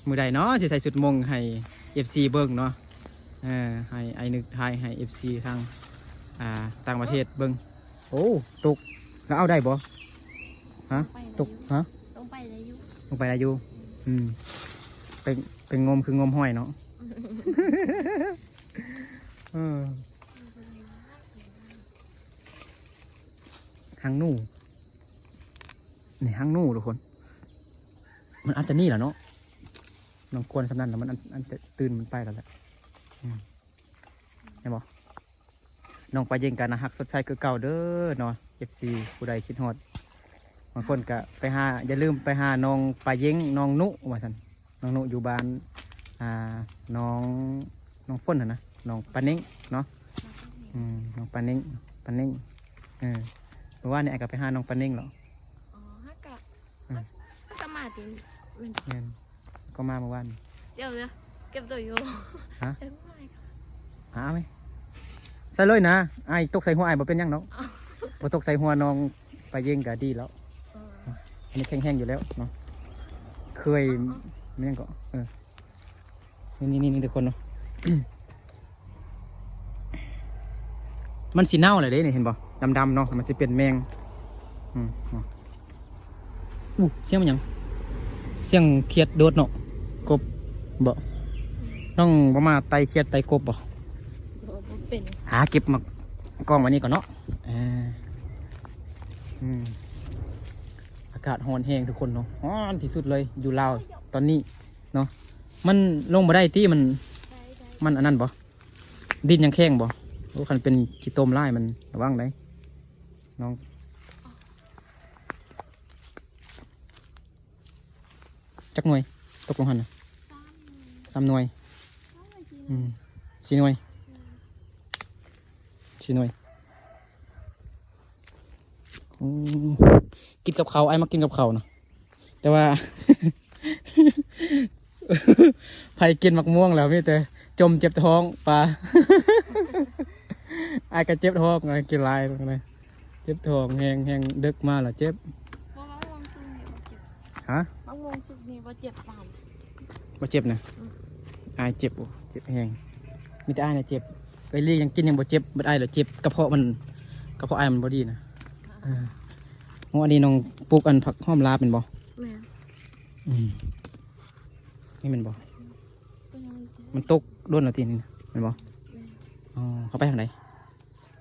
ມື້ໃດເນາະຊິໃສ່ຊຸດມົ້ງໃຫ້ ເອັຟຊີ ເບິ່ງເນາະ? ເອີ ໃຫ້ອ້າຍນຶກຖ່າຍໃຫ້ ເອັຟຊີ ທາງ ອ່າ ຕ່າງປະເທດເບິ່ງ. ໂອ້ ຕົກ ແລ້ວເອົາໄດ້ບໍ່? ຮະ? ຕົກ ຮະ? ລົງໄປໄດ້ຢູ່ ລົງໄປໄດ້ຢູ່. ອືມ ໄປ ໄປງົມຄືງົມຫອຍເນາະ. ເອີ ຫາງໜູ ນີ້ຫາງໜູທຸກຄົນ ມັນອາດຈະໜີແລ້ວເນາະ. ນ້ອງກວນສ່ຳນັ້ນແລ້ວ ມັນອັນ ອັນຈະຕື່ນມັນໄປແລ້ວແຫຼະ. ອືມ ເຫັນບໍ່? ນ້ອງປາເຢັງກໍໜ້າຮັກສົດໃສຄືເກົ່າເດີເນາະ ເອັຟຊີ ຜູ້ໃດຄິດຮອດ ບາງຄົນກໍໄປຫາ ຢ່າລືມໄປຫານ້ອງປາເຢັງ ນ້ອງນຸ ວ່າຊັ້ນ. ນ້ອງນຸຢູ່ບ້ານ ອ່າ ນ້ອງ ນ້ອງຝົນຫັ້ນນະ ນ້ອງປາເນັງເນາະ. ອືມ ນ້ອງປາເນັງ ປາເນັ່ງ. ເອີ ມື້ວານນີ້ອ້າຍກໍໄປຫານ້ອງປາເນັ່ງແລ້ວ. ອໍ ຫາກະ ອືມ ຫາກະມາຕິ ແມ່ນ ແມ່ນ ກໍມາມື້ວານ. ດຽວເດີ ເກັບໂຕຢູ່. ຮະ? ເອົາໄວ້ ຫາໄວ້ ໃສ່ເລີຍນະ. ອ້າຍຕົກໃສ່ຫົວອ້າຍບໍ່ເປັນຫຍັງດອກ. ອໍ ບໍ່ຕົກໃສ່ຫົວນ້ອງປາເຢັງກໍດີແລ້ວ. ອໍ ອັນນີ້ແຂງແຮງຢູ່ແລ້ວເນາະ. ເຄີຍ ອໍ ແມ່ນຫຍັງເກາະ ເອີ ນີ້ໆໆ ທຸກຄົນເນາະ ມັນຊິເນົ່າແລ້ວເດ້ນີ້ ເຫັນບໍ່? ດຳໆເນາະ ມັນຊິເປັນແມງ. ອືມ ອູ້ ສຽງມັນຫຍັງ? ສຽງຂຽດໂດດເນາະ. ກົບບໍ? ນ້ອງບໍ່ມາໄຕ່ຂຽດໄຕ່ກົບບໍ? ບໍ່ ບໍ່ເປັນ. ຫາເກັບໝາກກອງໄວ້ນີ້ກ່ອນເນາະ. ເອີ ອືມ ອາກາດຮ້ອນແຮງທຸກຄົນເນາະ ຮ້ອນທີ່ສຸດເລີຍຢູ່ລາວຕອນນີ້ເນາະ. ມັນລົງບໍ່ໄດ້ຕິ ມັນ ໄດ້ ໄດ້ ມັນອັນນັ້ນບໍ? ດິນຍັງແຂງບໍ? ໂອ້ ຄັນເປັນຂີ້ຕົມຫຼາຍມັນລະວັງໄດ໋ນ້ອງ. ຈັກໜ່ວຍຕົກລົງຫັ້ນນະ? ສາມໜ່ວຍ ສາມໜ່ວຍ. ອືມ ສີ່ໜ່ວຍ ອືມ ສີ່ໜ່ວຍ. ອືມ ກິນກັບເຂົ້າ ອ້າຍມັກກິນກັບເຂົ້ານະ. ແຕ່ວ່າ ໃຜກິນໝາກມ່ວງແລ້ວມີແຕ່ຈົ່ມເຈັບທ້ອງປາ. ອ້າຍກໍເຈັບທ້ອງ ກິນຫຼາຍ ເຈັບທ້ອງແຮງ ແຮງເດິກມາແລ້ວເຈັບ. ບໍ່ ໝາກມ່ວງສຸກນີ້ບໍ່ເຈັບ. ຮະ? ໝາກມ່ວງສຸກນີ້ບໍ່ເຈັບປານ. ບໍ່ເຈັບນະ? ອືມ ອ້າຍເຈັບ. ໂອ້ ເຈັບແຮງ ມີແຕ່ອ້າຍນະເຈັບ. ເອີຍ ລີຍັງກິນຍັງບໍ່ເຈັບ ບັດອ້າຍລະເຈັບ ກະເພາະມັນ ກະເພາະອ້າຍມັນບໍ່ດີນະ. ເອີ ໂອ້ ອັນນີ້ນ້ອງປູກອັນຜັກຫອມລາບແມ່ນບໍ່? ແມ່ນ. ອືມ ນີ້ແມ່ນບໍ່? ອືມ ມັນຕົກດົນແລ້ວຕິນີ້ນະ ແມ່ນບໍ່? ແມ່ນ. ອໍ ເຂົາໄປທາງໃດ?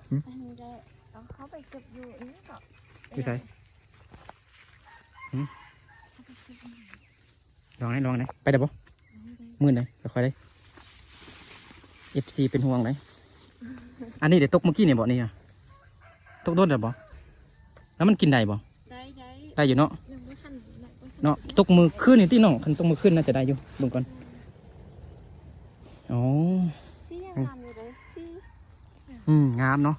ຫຶ? ໄປທາງໃດ? ເອົາ ເຂົາໄປເກັບຢູ່ນີ້ເກາະ. ຢູ່ໃສ? ຫຶ? ເຂົາໄປເກັບຢູ່ ລອງໄດ້ ລອງໄດ້ ໄປໄດ້ບໍ່? ໄດ້ ມື່ນໄດ້ ຄ່ອຍໆໄດ້. ເອັຟຊີເປັນຫ່ວງໄດ໋. ອັນນີ້ໄດ້ຕົກມື້ກີ້ນີ້ບໍ່ນີ້ນະ? ຕົກດົນແລ້ວບໍ່? ແລ້ວມັນກິນໄດ້ບໍ່? ໄດ້ ໄດ້ ໄດ້ຢູ່ເນາະ. ຍັງບໍ່ທັນ ຍັງບໍ່ທັນ ເນາະ ຕົກມື້ຄືນນີ້ຕິນ້ອງ. ຄັນຕົກມື້ຄືນໜ້າຈະໄດ້ຢູ່ ເບິ່ງກ່ອນ. ອໍ ສີຍັງງາມຢູ່ເດ້ ສີ ອືມ ງາມເນາະ.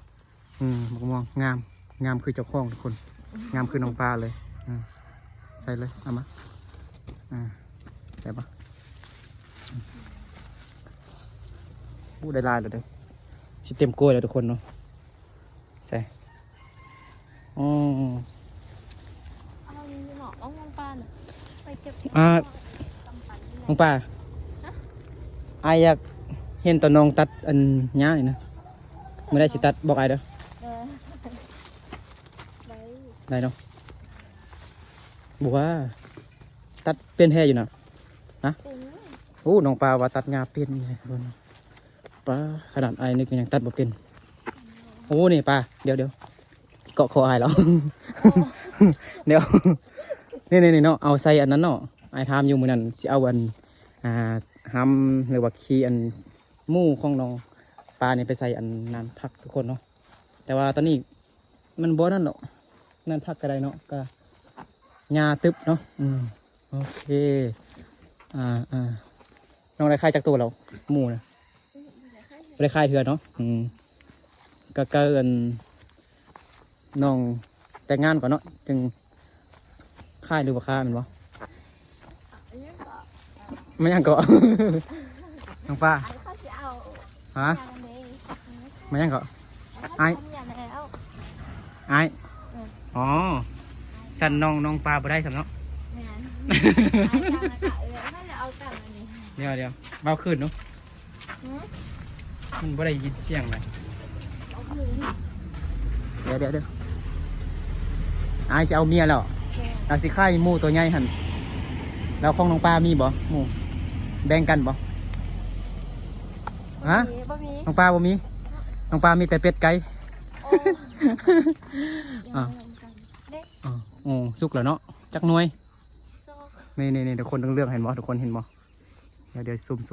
ອືມ ໝາກມ່ວງງາມ ງາມຄືເຈົ້າຂອງທຸກຄົນ ງາມຄືນ້ອງປາເລີຍ. ອືມ ໃສ່ເລີຍ ເອົາມາ. ອ່າ ໄດ້ປະ? ອືມ ໂອ້ ໄດ້ຫຼາຍແລ້ວເດ້ ຊິເຕັມກວຍແລ້ວທຸກຄົນເນາະ. ໃສ່ ອໍ ເອົາຢູ່ເນາະ ເອົານ້ອງປານະ ໄປເກັບ ອ່າ ນ້ອງປາ ຮະ? ອ້າຍຢາກເຫັນຕອນນ້ອງຕັດອັນຫຍ້ານີ້ນະ. ມື້ໃດຊິຕັດບອກອ້າຍເດີ. ເອີ ໄດ້ ໄດ້ເນາະ. ບໍ່ວ່າ ຕັດເປັນແທ້ຢູ່ນະ? ຮະ? ເປັນ. ໂອ້ ນ້ອງປາວ່າຕັດຫຍ້າເປັນ. ປາ ຂະໜາດອ້າຍນຶກຍັງຕັດບໍ່ເປັນ. ໂອ້ ນີ້ປາ ດຽວໆ ເກາະຄໍອ້າຍແລ້ວ. ໂອ້ ດຽວ ນີ້ໆໆເນາະ ເອົາໃສ່ອັນນັ້ນເນາະ. ອ້າຍຖາມຢູ່ມື້ນັ້ນ ຊິເອົາອັນ ອ່າ ຮຳ ຫຼືວ່າຂີ້ອັນໝູຂອງນ້ອງປານີ້ໄປໃສ່ອັນນານຜັກທຸກຄົນເນາະ. ແຕ່ວ່າຕອນນີ້ມັນບໍ່ນັ້ນດອກ ນານຜັກກໍໄດ້ເນາະ ກໍຫຍ້າຕຶບເນາະ. ອືມ ໂອເຄ ອ່າໆ ນ້ອງໄດ້ຂາຍຈັກໂຕແລ້ວ ໝູນະ? ບໍ່ໄດ້ຂາຍເທື່ອເນາະ. ອືມ ກໍໃກ້ອັນ ນ້ອງແຕ່ງງານກ່ອນເນາະ ຈຶ່ງຂາຍຫຼືບໍ່ຂາຍແມ່ນບໍ່? ແມ່ນຫຍັງເກາະ? ນ້ອງປາ ເຂົາຊິເອົາ ຮະ? ແມ່ນຫຍັງເກາະ? ອ້າຍ ເຂົາເອົາເມຍແລ້ວ ອ້າຍ. ເອີ ອໍ ຊັ້ນນ້ອງ ນ້ອງປາບໍ່ໄດ້ຊ້ຳເນາະ. ແມ່ນ ອ້າຍເຈົ້ານະກະ ເອີ ເຂົາຊິເອົາກັນອັນນີ້. ດຽວໆ ເວົ້າຄືນເນາະ. ຫື? ມັນບໍ່ໄດ້ຍິນສຽງນະ. ດຽວໆໆ ອ້າຍຊິເອົາເມຍແລ້ວ. ແມ່ນ. ລາວຊິຂາຍໝູໂຕໃຫຍ່ຫັ້ນ. ແລ້ວຂອງນ້ອງປາມີບໍ່ ໝູ? ແບ່ງກັນບໍ່? ຮະ? ບໍ່ມີ ບໍ່ມີ. ນ້ອງປາບໍ່ມີ? ນ້ອງປາມີແຕ່ເປັດໄກ່. ໂອ້ ອ່າ ເດ້ ອໍ ໂອ້ ສຸກແລ້ວເນາະ. ຈັກໜ່ວຍ? ສອງ. ນີ້ໆໆ ທຸກຄົນເລືອກເຫັນບໍ່? ທຸກຄົນເຫັນບໍ່? ດຽວໆ ຊູມໆໆ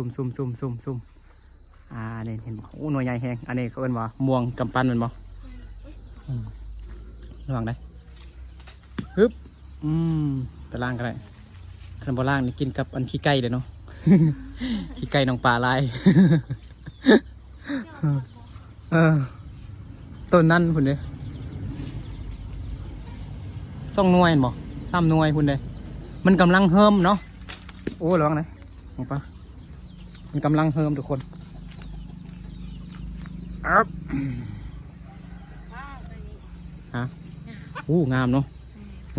ໆ ອ່າ ນີ້ເຫັນບໍ່? ໂອ້ ໜ່ວຍໃຫຍ່ແຮງ. ອັນນີ້ເຂົາເອີ້ນວ່າມ່ວງກຳປັ່ນແມ່ນບໍ່? ອືມ ລະວັງເດີ. ຮຶບ ອືມ ໄປລ້າງກໍໄດ້. ຄັນບໍ່ລ້າງນີ້ກິນກັບອັນຂີ້ໄກ່ເດ້ເນາະ. ຂີ້ໄກ່ນ້ອງປາຫຼາຍ. ເອີ ຕົ້ນນັ້ນພຸ້ນເດ້ ສອງໜ່ວຍແມ່ນບໍ່ ສາມໜ່ວຍພຸ້ນເດ້ ມັນກຳລັງເລີ່ມເນາະ. ໂອ້ ລະວັງເດີ ອອກໄປ ມັນກຳລັງເລີ່ມທຸກຄົນ. ອັບ ຮະ ໂອ້ ງາມເນາະ.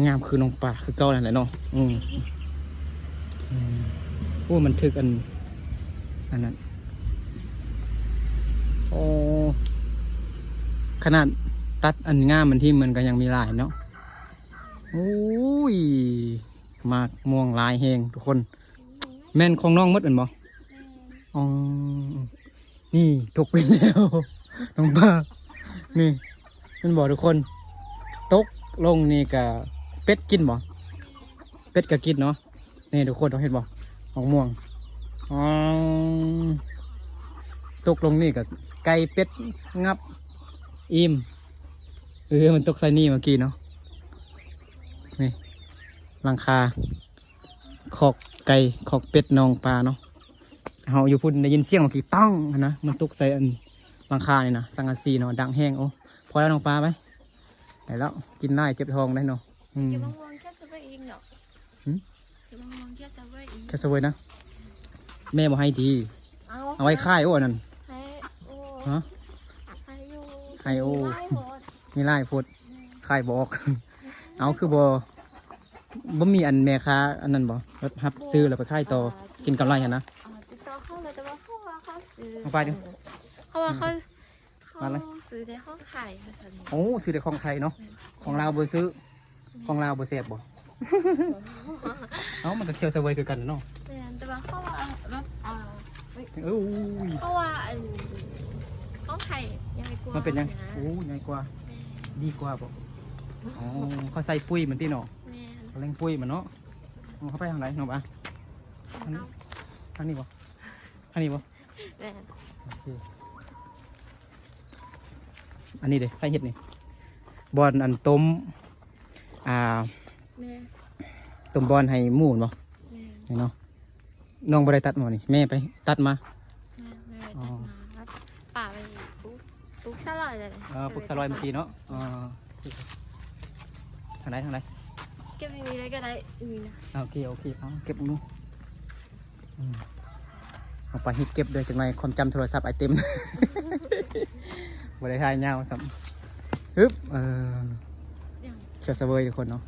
ງາມຄືນ້ອງປາຄືເກົ່ານັ້ນແຫຼະເນາະ. ອືມ ອືມ ໂອ້ ມັນຖືກອັນ ອັນນັ້ນ ໂອ້ ຂະໜາດຕັດອັນງາມມັນຖິ້ມ ມັນກໍຍັງມີຫຼາຍເນາະ. ໂອ້ຍ ໝາກມ່ວງຫຼາຍແຮງທຸກຄົນ. ແມ່ນຂອງນ້ອງໝົດແມ່ນບໍ່? ແມ່ນ. ອໍ ນີ້ຕົກໄປແລ້ວນ້ອງປາ ນີ້ແມ່ນບໍ່ທຸກຄົນ? ຕົກລົງນີ້ກະເປັດກິນບໍ່? ເປັດກະກິນເນາະ. ນີ້ທຸກຄົນເຫັນບໍ່ ໝາກມ່ວງ ອໍ ຕົກລົງນີ້ກະໄກ່ເປັດງັບອີ່ມ. ເອີ ມັນຕົກໃສ່ນີ້ເມື່ອກີ້ເນາະ. ນີ້ຫຼັງຄາ ຄອກໄກ່ ຄອກເປັດນ້ອງປາເນາະ. ເຮົາຢູ່ພຸ້ນໄດ້ຍິນສຽງໝາກກີ້ຕ້ອງຫັ້ນນະ ມັນຕົກໃສ່ອັນຫຼັງຄານີ້ນະ ສັງກະສີເນາະ ດັງແຮງ. ໂອ້ ພໍແລ້ວນ້ອງປາ ໄປ ໄດ້ແລ້ວ ກິນຫຼາຍເຈັບທ້ອງໄດ໋ເນາະ. ອືມ ເກັບໝາກມ່ວງເຂດສະເວີອີກເນາະ. ຫືມ ເກັບໝາກມ່ວງເຂດສະເວີອີກ ເຂດສະເວີນະ. ແມ່ບໍ່ໃຫ້ຕິ ເອົາ ເອົາໄວ້ຂາຍ. ໂອ້ ອັນນັ້ນ ໃຫ້ ໂອ້ ຮະ ໃຫ້ຢູ່ ໃຫ້ ໂອ້ ມີຫຼາຍໂພດ ມີຫຼາຍໂພດ ອືມ ຂາຍບໍ່ອອກ. ເອົາ ຄືບໍ່ ບໍ່ມີອັນແມ່ຄ້າອັນນັ້ນບໍ່ ແບບຮັບຊື້ແລ້ວໄປຂາຍຕໍ່ ເອີ ກິນກຳໄລຫັ້ນນະ. ເອີ ຕິດຕໍ່ເຂົາແລ້ວ ແຕ່ວ່າເຂົາວ່າເຂົາຊື້ ເອົາໄປເດີ ເຂົາວ່າເຂົາ ເຂົາ ມາເລີຍ ຊື້ແຕ່ຂອງໄທວ່າຊັ້ນ. ໂອ້ ຊື້ແຕ່ຂອງໄທເນາະ. ແມ່ນ ຂອງລາວບໍ່ຊື້ ແມ່ນ ຂອງລາວບໍ່ແຊບບໍ່? ເອົ້າ ມັນກໍຂຽວສະເວີຍຄືກັນເນາະ. ແມ່ນ ແຕ່ວ່າເຂົາວ່າແບບ ເອີ ເອີຍ ເຂົາວ່າອັນຂອງໄທໃຫຍ່ກວ່າ ມັນເປັນຫຍັງ? ນະ ໂອ້ ໃຫຍ່ກວ່າ ແມ່ນ ດີກວ່າບໍ່? ອໍ ເຂົາໃສ່ປຸ໋ຍມັນຕິເນາະ. ແມ່ນ ເຂົາເລັ່ງປຸ໋ຍມັນເນາະ. ເອົາ ເຂົ້າໄປທາງໃດນ້ອງປາ? ທາງ ທາງນີ້ບໍ່? ທາງນີ້ບໍ່? ແມ່ນ ໂອເຄ. ອັນນີ້ເດ້ ໃຜເຮັດນີ້ ບ່ອນອັນຕົ້ມ ອ່າ ແມ່ ຕົ້ມບ່ອນໃຫ້ໝູແມ່ນບໍ່? ແມ່ນ ນີ້ເນາະ. ນ້ອງບໍ່ໄດ້ຕັດບໍ່ນີ້ ແມ່ໄປຕັດມາ? ແມ່ ແມ່ໄປຕັດມາ ອໍ ແລ້ວປະໄວ້ປູກ ປູກສາຫຼ່າຍເລີຍ. ເອີ ປູກສາຫຼ່າຍເມື່ອກີ້ເນາະ. ອໍ ທາງໃດ ທາງໃດ? ເກັບຢູ່ນີ້ເລີຍກໍໄດ້ ນີ້ນະ. ໂອເຄ ໂອເຄ ເອົາເກັບຢູ່. ອືມ ເອົາໄປຮີບເກັບເດີ ຈັກໜ່ອຍຄວາມຈຳໂທລະສັບອ້າຍເຕັມ ບໍ່ໄດ້ຖ່າຍຍາວຊ້ຳ. ຮຶບ ເອີ ຫຍັງ? ຂຽວສະເວີຍທຸກຄົນເນາະ.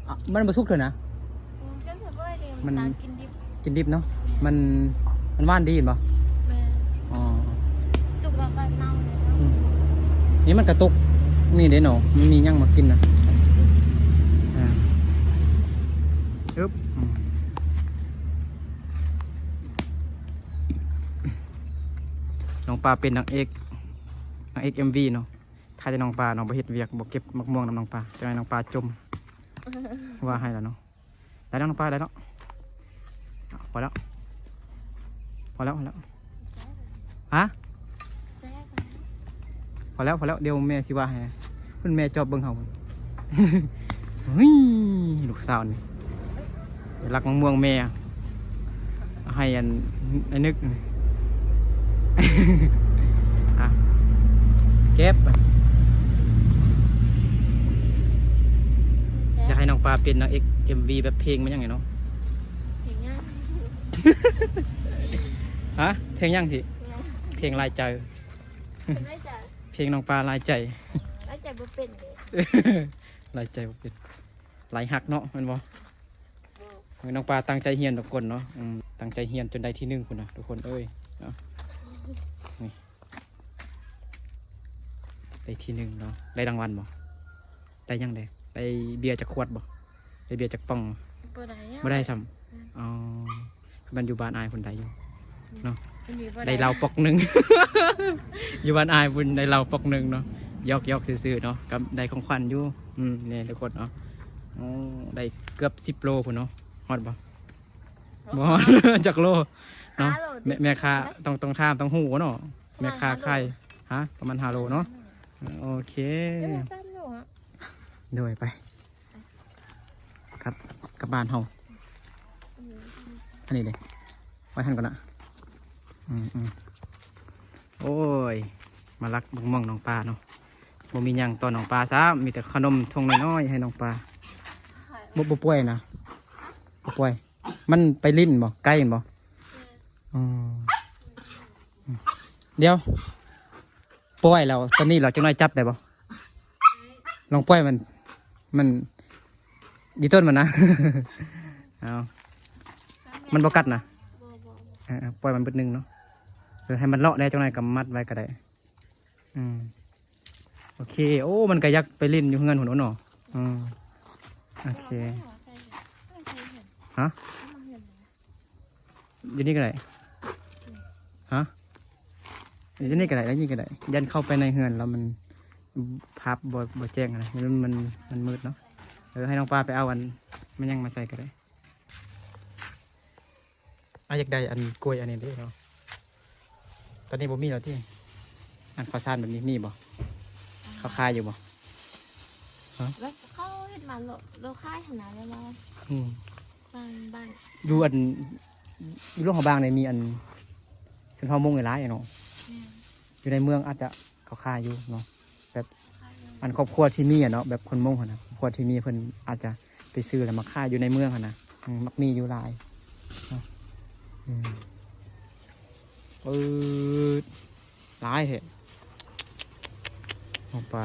ອະ ມັນບໍ່ສຸກເທື່ອນະ. ອືມ ຂຽວສະເວີຍນີ້ ມັນ ມັນກິນດິບ ກິນດິບເນາະ. ແມ່ນ ມັນ ມັນຫວານດີແມ່ນບໍ່? ແມ່ນ. ອໍ ສຸກແລ້ວກໍເນົ່າເລີຍເນາະ. ອືມ ນີ້ມັນກະຕົກນີ້ເດ້ເນາະ ມັນມີຫຍັງມາກິນນະ. ອ່າ ຮຶບ ອືມ ນ້ອງປາເປັນນາງເອກ ນາງເອກເອັມວີເນາະ. ຖ້າແຕ່ນ້ອງປາເນາະ ບໍ່ເຮັດວຽກ ບໍ່ເກັບໝາກມ່ວງນຳນ້ອງປາ ຈະໃຫ້ນ້ອງປາຈົ່ມ ວ່າໃຫ້ລະເນາະ. ໄດ້ແລ້ວນ້ອງປາ ໄດ້ແລ້ວ ພໍແລ້ວ ພໍແລ້ວ ພໍແລ້ວ. ຮະ? ພໍແລ້ວ ພໍແລ້ວ ດຽວແມ່ຊິວ່າໃຫ້. ເພິ່ນແມ່ຈອບເບິ່ງເຮົາ. ເຮີ້ຍ ລູກສາວນີ້ ໄປລັກມະມ່ວງແມ່ ໃຫ້ອັນ ໄອ້ນຶກ ອ່ະ ເກັບ. ຢາກໃຫ້ນ້ອງປາເປັນນາງເອກເອັມວີແບບເພງ ແມ່ນຫຍັງນີ້ເນາະ? ເພງຫຍັງ? ຮະ? ເພງຫຍັງຊິ? ເພງຫຍັງ? ເພງຫຼາຍໃຈ. ເພງຫຼາຍໃຈ. ເພງນ້ອງປາຫຼາຍໃຈ. ຫຼາຍໃຈບໍ່ເປັນເດ້. ຫຼາຍໃຈບໍ່ເປັນ. ຫຼາຍຮັກເນາະ ແມ່ນບໍ່? ໂອ້ຍ ນ້ອງປາຕັ້ງໃຈຮຽນທຸກຄົນເນາະ. ອືມ ຕັ້ງໃຈຮຽນຈົນໄດ້ທີໜຶ່ງພຸ້ນນະທຸກຄົນເອີຍເນາະ. ນີ້ ໄດ້ທີໜຶ່ງເນາະ. ໄດ້ລາງວັນບໍ່? ໄດ້ຫຍັງແດ່? ໄດ້ເບຍຈັກຂວດບໍ່? ໄດ້ເບຍຈັກປ່ອງ? ບໍ່ໄດ້ ບໍ່ໄດ້ຊ້ຳ. ອືມ ອໍ ມັນຢູ່ບ້ານອ້າຍພຸ້ນໄດ້ຢູ່ເນາະ. ອັນນີ້ບໍ່ໄດ້ ໄດ້ເຫຼົ້າປອກໜຶ່ງ. ຢູ່ບ້ານອ້າຍພຸ້ນໄດ້ເຫຼົ້າປອກໜຶ່ງເນາະ. ຢອກໆ ຊື່ໆ ເນາະ ກໍໄດ້ຂອງຂວັນຢູ່. ອືມ ນີ້ທຸກຄົນເນາະ. ໂອ້ ໄດ້ເກືອບສິບໂລພຸ້ນເນາະ. ຮອດບໍ່? ບໍ່ຮອດ. ຈັກໂລເນາະ? ຫ້າໂລ ແມ່ ແມ່ຄ້າ ຕ້ອງ ຕ້ອງຖາມ ຕ້ອງຮູ້ເນາະ. ປະມານ ແມ່ຄ້າຂາຍ ຫ້າໂລ ຮະ? ປະມານຫ້າໂລເນາະ. ອືມ ໂອເຄ ເອີ ສາມໂລອະ. ໂດຍ ໄປ ກັບ ກັບບ້ານເຮົາ. ອັນນີ້ເດ້ ໄວ້ຫັ້ນກ່ອນນະ. ອືມໆ ໂອ້ຍ ມາລັກບັກມ່ວງນ້ອງປາເນາະ. ບໍ່ມີຫຍັງຕໍ່ນ້ອງປາຊ້ຳ ມີແຕ່ຂະໜົມຖົງນ້ອຍໆໃຫ້ນ້ອງປາ. ບໍ່ ບໍ່ປ່ອຍນະ ບໍ່ປ່ອຍ. ມັນໄປຫຼິ້ນບໍ່? ໄກແມ່ນບໍ່? ແມ່ນ. ອໍ ດຽວ ປ່ອຍແລ້ວ ຕອນນີ້ລາວຈັກໜ້ອຍຈັບໄດ້ບໍ່? ໄດ້. ລອງປ່ອຍມັນ ມັນ ຢູ່ຕົ້ນມັນນະ. ເອົາ ມັນບໍ່ກັດນະ? ບໍ່ ບໍ່ ບໍ່. ເອີ ເອີ ປ່ອຍມັນບຶດໜຶ່ງເນາະ. ເອີ ໃຫ້ມັນເລາະແດ່ ຈັກໜ້ອຍກໍມັດໄວ້ກໍໄດ້. ອືມ ໂອເຄ. ໂອ້ ມັນກໍຢາກໄປຫຼິ້ນຢູ່ເຮືອນພຸ້ນເນາະ. ອືມ ໂອເຄ. ຮະ? ຢູ່ນີ້ກໍໄດ້. ຮະ? ຢູ່ນີ້ກໍໄດ້ ຢູ່ນີ້ກໍໄດ້. ຢ້ານເຂົ້າໄປໃນເຮືອນແລ້ວມັນ ພາບບໍ່ ບໍ່ແຈ້ງນະ ມັນ ມັນ ມັນມືດເນາະ. ເອີ ໃຫ້ນ້ອງປາໄປເອົາອັນ ມັນຫຍັງມາໃສ່ກໍໄດ້. ອ້າຍຢາກໄດ້ອັນກ້ວຍອັນນີ້ເດ້ເນາະ. ຕອນນີ້ບໍ່ມີແລ້ວຕິ? ອັນເຂົ້າສານແບບນີ້ມີບໍ່? ເຂົາຂາຍຢູ່ບໍ່? ຮະ? ແລ້ວເຂົາເຮັດມາໂລ ໂລຂາຍຫັ້ນນະ ແລ້ວ ອືມ ບາງ ບາງ ຢູ່ອັນ ຢູ່ຫຼວງພະບາງນີ້ມີອັນຊົນເຜົ່າມົ້ງຫຼາຍເນາະ. ແມ່ນ. ຢູ່ໃນເມືອງອາດຈະເຂົາຂາຍຢູ່ເນາະ. ແບບ ອັນຄອບຄົວທີ່ມີອະເນາະ ແບບຄົນມົ້ງຫັ້ນນະ ຄອບຄົວທີ່ມີເພິ່ນອາດຈະໄປຊື້ແລ້ວມາຂາຍຢູ່ໃນເມືອງຫັ້ນນະ. ອືມ ມັກມີຢູ່ຫຼາຍເນາະ. ອືມ ປຶດ ຫຼາຍແທ້ນ້ອງປາ.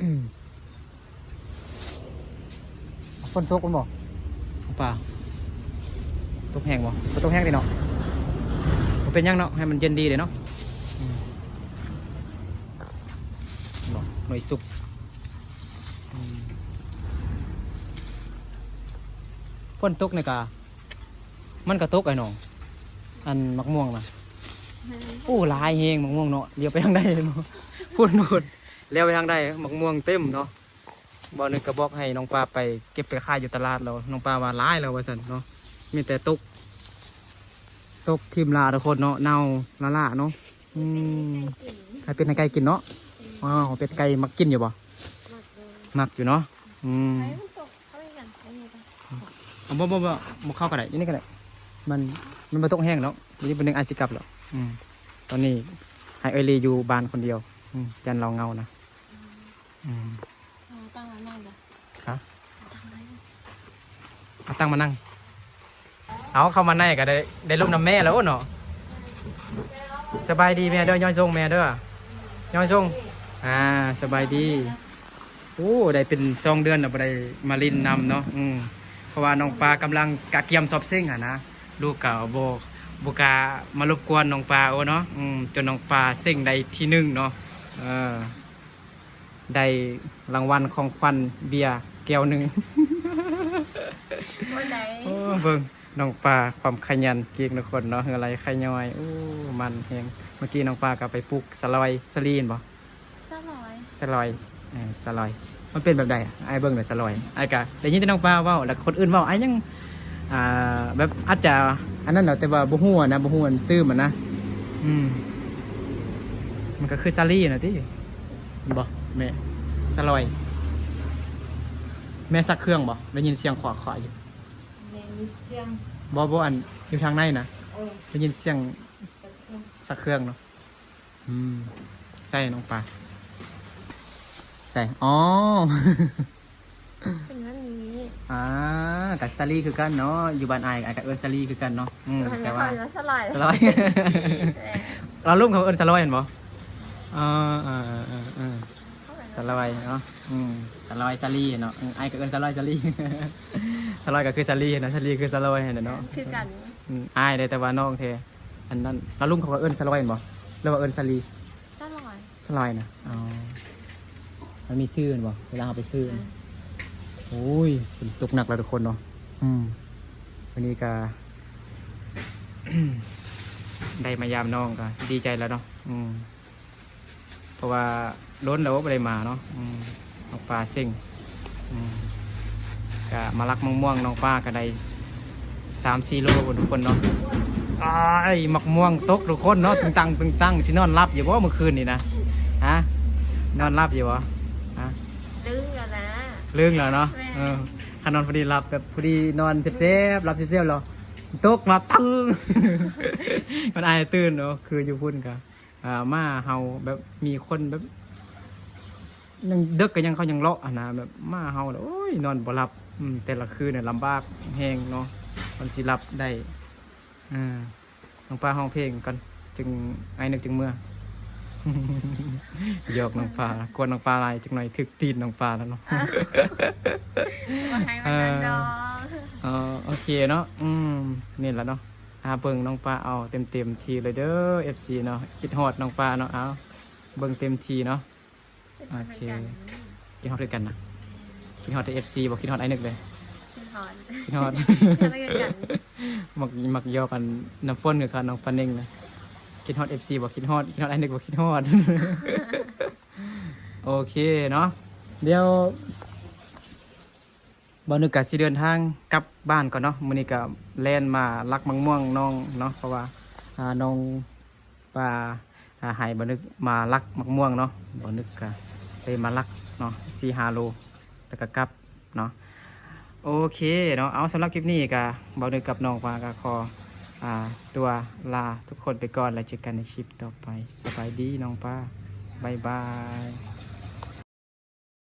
ອືມ ຝົນຕົກແມ່ນບໍ່? ນ້ອງປາ ຕົກແຮງບໍ່? ບໍ່ຕົກແຮງເດເນາະ. ບໍ່ເປັນຫຍັງເນາະ ໃຫ້ມັນເຢັນດີເດເນາະ. ອືມ ເນາະ ໜ່ວຍສຸກ. ອືມ ຝົນຕົກນີ້ກະ ມັນກະຕົກໄອ້ນ້ອງ ອັນໝາກມ່ວງນະ. ແມ່ນ. ໂອ້ ຫຼາຍແຮງໝາກມ່ວງເນາະ. ລ້ຽວໄປທາງໃດເນາະ? ພຸ້ນໂນດ ລ້ຽວໄປທາງໃດ ໝາກມ່ວງເຕັມເນາະ. ບ່າວໜຶ່ງກໍບອກໃຫ້ນ້ອງປາໄປເກັບໄປຂາຍຢູ່ຕະຫຼາດແລ້ວ ນ້ອງປາວ່າຫຼາຍແລ້ວວ່າຊັ້ນເນາະ. ມີແຕ່ຕົກ ຕົກຖິ້ມຫຼ້າທຸກຄົນເນາະ ເນົ່າລ້າໆເນາະ. ອືມ ໃຫ້ເປັດໃຫ້ໄກ່ກິນເນາະ. ອືມ ວ້າວ ເປັດໄກ່ມັກກິນຢູ່ບໍ່? ມັກເລີຍ ມັກຢູ່ເນາະ. ອືມ ໃຫ້ມັນຕົກ ເອົາອີ່ຫຍັງ ເອົານີ້ກ່ອນ. ເອົາ ບໍ່ ບໍ່ ບໍ່ ບໍ່ເຂົ້າກໍໄດ້ ຢູ່ນີ້ກໍໄດ້. ມັນ ມັນບໍ່ຕົກແຮງດອກ ຢູ່ນີ້ເປັນໜຶ່ງອ້າຍຊິກັບແລ້ວ. ອືມ ຕອນນີ້ໃຫ້ເອື້ອຍລີຢູ່ບ້ານຄົນດຽວ. ອືມ ຢ້ານລາວເຫງົານະ. ອືມ ເອົາຕັ່ງມານັ່ງເດີ. ຮະ? ເອົາຕັ່ງມານັ່ງ ເອົາຕັ່ງມານັ່ງ. ເອົາ ເຂົ້າມາໃນກໍໄດ້ ໄດ້ລົມນຳແມ່ແລ້ວເນາະ. ສະບາຍດີແມ່ເດີ ຍ້ອນສົ່ງແມ່ເດີ ຍ້ອນສົ່ງ. ອ່າ ສະບາຍດີ. ໂອ້ ໄດ້ເປັນສອງເດືອນແລ້ວບໍ່ໄດ້ມາຫຼິ້ນນຳເນາະ. ອືມ ເພາະວ່ານ້ອງປາກຳລັງກະກຽມສອບເສັງຫັ້ນນະ ລູກກໍບໍ່ ບໍ່ກ້າມາລົບກວນນ້ອງປາ ໂອ້ເນາະ. ອືມ ຈົນນ້ອງປາເສັງໄດ້ທີໜຶ່ງເນາະ. ເອີ ໄດ້ລາງວັນຂອງຂວັນເບຍແກ້ວໜຶ່ງ. ບໍ່ໄດ້. ໂອ້ ເບິ່ງນ້ອງປາຄວາມຂະຫຍັນເກັ່ງທຸກຄົນເນາະ ເຫື່ອໄຫຼໄຂ້ຍ້ອຍ. ໂອ້ ມັນແຮງ. ເມື່ອກີ້ນ້ອງປາກໍໄປປູກສະຫຼອຍ ສາລີແມ່ນບໍ່? ສະຫຼອຍ ສະຫຼອຍ. ເອີ ສະຫຼອຍ ມັນເປັນແບບໃດ? ອ້າຍເບິ່ງແລ້ວສະຫຼອຍ ອ້າຍກະໄດ້ຍິນແຕ່ນ້ອງປາເວົ້າ ແລ້ວຄົນອື່ນເວົ້າ ອ້າຍຍັງ ອ່າ ແບບອາດຈະອັນນັ້ນແຫຼະ ແຕ່ວ່າບໍ່ຮູ້ນະ ບໍ່ຮູ້ອັນຊື່ມັນນະ. ອືມ ມັນກໍຄືສາລີຫັ້ນນະຕິ ແມ່ນບໍ່ແມ່? ສະຫຼອຍ ແມ່ຊັກເຄື່ອງບໍ່? ໄດ້ຍິນສຽງຂວາໆຢູ່. ແມ່ນມີສຽງ ບໍ່ ບໍ່ ອັນຢູ່ທາງໃນນະ. ເອີ ໄດ້ຍິນສຽງຊັກເຄື່ອງ ຊັກເຄື່ອງເນາະ. ອືມ ໃສ່ນ້ອງປາ ໃສ່ ອໍ ເປັນແບບນີ້. ອ່າ ກະສາລີຄືກັນເນາະ ຢູ່ບ້ານອ້າຍ ອ້າຍກະເອີ້ນສາລີຄືກັນເນາະ. ອືມ ແຕ່ວ່າສະຫຼອຍ ສະຫຼອຍ. ລາວລຸ່ມເຂົາເອີ້ນສະຫຼອຍແມ່ນບໍ່? ເອີ ເອີ ສະຫຼອຍເນາະ. ອືມ ສະຫຼອຍສາລີເນາະ. ເອີ ອ້າຍກະເອີ້ນສະຫຼອຍສາລີ ສະຫຼອຍກະຄືສາລີເນາະ ສາລີຄືສະຫຼອຍຫັ້ນແຫຼະເນາະ ຄືກັນ. ອືມ ອ້າຍເດ້ ແຕ່ວ່ານ້ອງແທ້. ອັນນັ້ນ ລາວລຸ່ມເຂົາກໍເອີ້ນສະຫຼອຍແມ່ນບໍ່ ຫຼືວ່າເອີ້ນສາລີ? ສະຫຼອຍ ສະຫຼອຍນະ. ອໍ ມັນມີຊື່ແມ່ນບໍ່ ເວລາເຮົາໄປຊື້? ແມ່ນ. ໂອ້ຍ ຝົນຕົກໜັກແລ້ວທຸກຄົນເນາະ. ອືມ ວັນນີ້ກະ ໄດ້ມາຢາມນ້ອງກະດີໃຈແລ້ວເນາະ. ອືມ ເພາະວ່າດົນແລ້ວບໍ່ໄດ້ມາເນາະ. ອືມ ນ້ອງປາເສັງ ອືມ ກະມາລັກມະມ່ວງ ນ້ອງປາກະໄດ້ສາມສີ່ໂລພຸ້ນທຸກຄົນເນາະ. ອ້າຍ ໝາກມ່ວງຕົກທຸກຄົນເນາະ ຕຶງຕັງຕຶງຕັງ. ຊິນອນຫຼັບຢູ່ບໍ່ມື້ຄືນນີ້ນະ? ຮະ ນອນຫຼັບຢູ່ບໍ່? ຮະ ລຶ້ງແລ້ວນະ ລຶ້ງແລ້ວເນາະ. ແມ່ນ. ເອີ ຄັນນອນພໍດີຫຼັບ ແບບພໍດີນອນແຊບໆ ຫຼັບແຊບໆແລ້ວ. ຕົກມາຕຶ້ງ ມັນອາຍຕື່ນເນາະ ຄືຢູ່ພຸ້ນກະ ອ່າ ໝາເຫົ່າ ແບບມີຄົນແບບ ຍັງເດິກກະຍັງ ເຂົາຍັງເລາະຫັ້ນນະ ແບບໝາເຫົ່າແລ້ວ ໂອ້ຍ ນອນບໍ່ຫຼັບ. ອືມ ແຕ່ລະຄືນນະລຳບາກແຮງເນາະ ມັນຊິຫຼັບໄດ້. ເອີ ນ້ອງປາຮ້ອງເພງກ່ອນ ຈຶ່ງ ອ້າຍນຶກຈຶ່ງເມືອ. ຢອກນ້ອງປາ ກວນນ້ອງປາຫຼາຍ ຈັກໜ່ອຍຖືກຕີນນ້ອງປາແລ້ວເນາະ. ບໍ່ໃຫ້ປານນັ້ນດອກ. ເອີ ໂອເຄເນາະ. ອືມ ນີ້ລະເນາະ ຫາເບິ່ງນ້ອງປາເອົາເຕັມໆທີ່ເລີຍເດີ ເອັຟຊີເນາະ. ຄິດຮອດນ້ອງປາເນາະ ເອົາ ເບິ່ງເຕັມທີ່ເນາະ. ໂອເຄ ຄິດຮອດຄືກັນນະ. ຄິດຮອດແຕ່ເອັຟຊີ ບໍ່ຄິດຮອດອ້າຍນຶກເລີຍ. ຄິດຮອດ ຄິດຮອດ ຄິດຮອດຄືກັນ. ມັກ ມັກຢອກກັນ ນ້ຳຝົນຄືກັນ ນ້ອງປາເນັ່ງນະ. ຄິດຮອດເອັຟຊີ ບໍ່ຄິດຮອດ ຄິດຮອດອ້າຍນຶກ ບໍ່ຄິດຮອດ. ໂອເຄເນາະ ດຽວ ບ່າວນຶກກະຊິເດີນທາງກັບບ້ານກ່ອນເນາະ. ມື້ນີ້ກະແລ່ນມາລັກໝາກມ່ວງນ້ອງເນາະ ເພາະວ່າ ອ່າ ນ້ອງປາ ອ່າ ໃຫ້ບ່າວນຶກມາລັກໝາກມ່ວງເນາະ. ບ່າວນຶກກະເລີຍມາລັກເນາະ ສີ່ຫ້າໂລ ແລ້ວກະກັບເນາະ. ໂອເຄເນາະ ເອົາ ສຳລັບຄລິບນີ້ກະ ບ່າວນຶກກັບນ້ອງປາກະຂໍ ອ່າ ຕົວລາທຸກຄົນໄປກ່ອນ ແລ້ວເຈີກັນໃນຄລິບຕໍ່ໄປ. ສະບາຍດີນ້ອງປາ ບາຍບາຍ.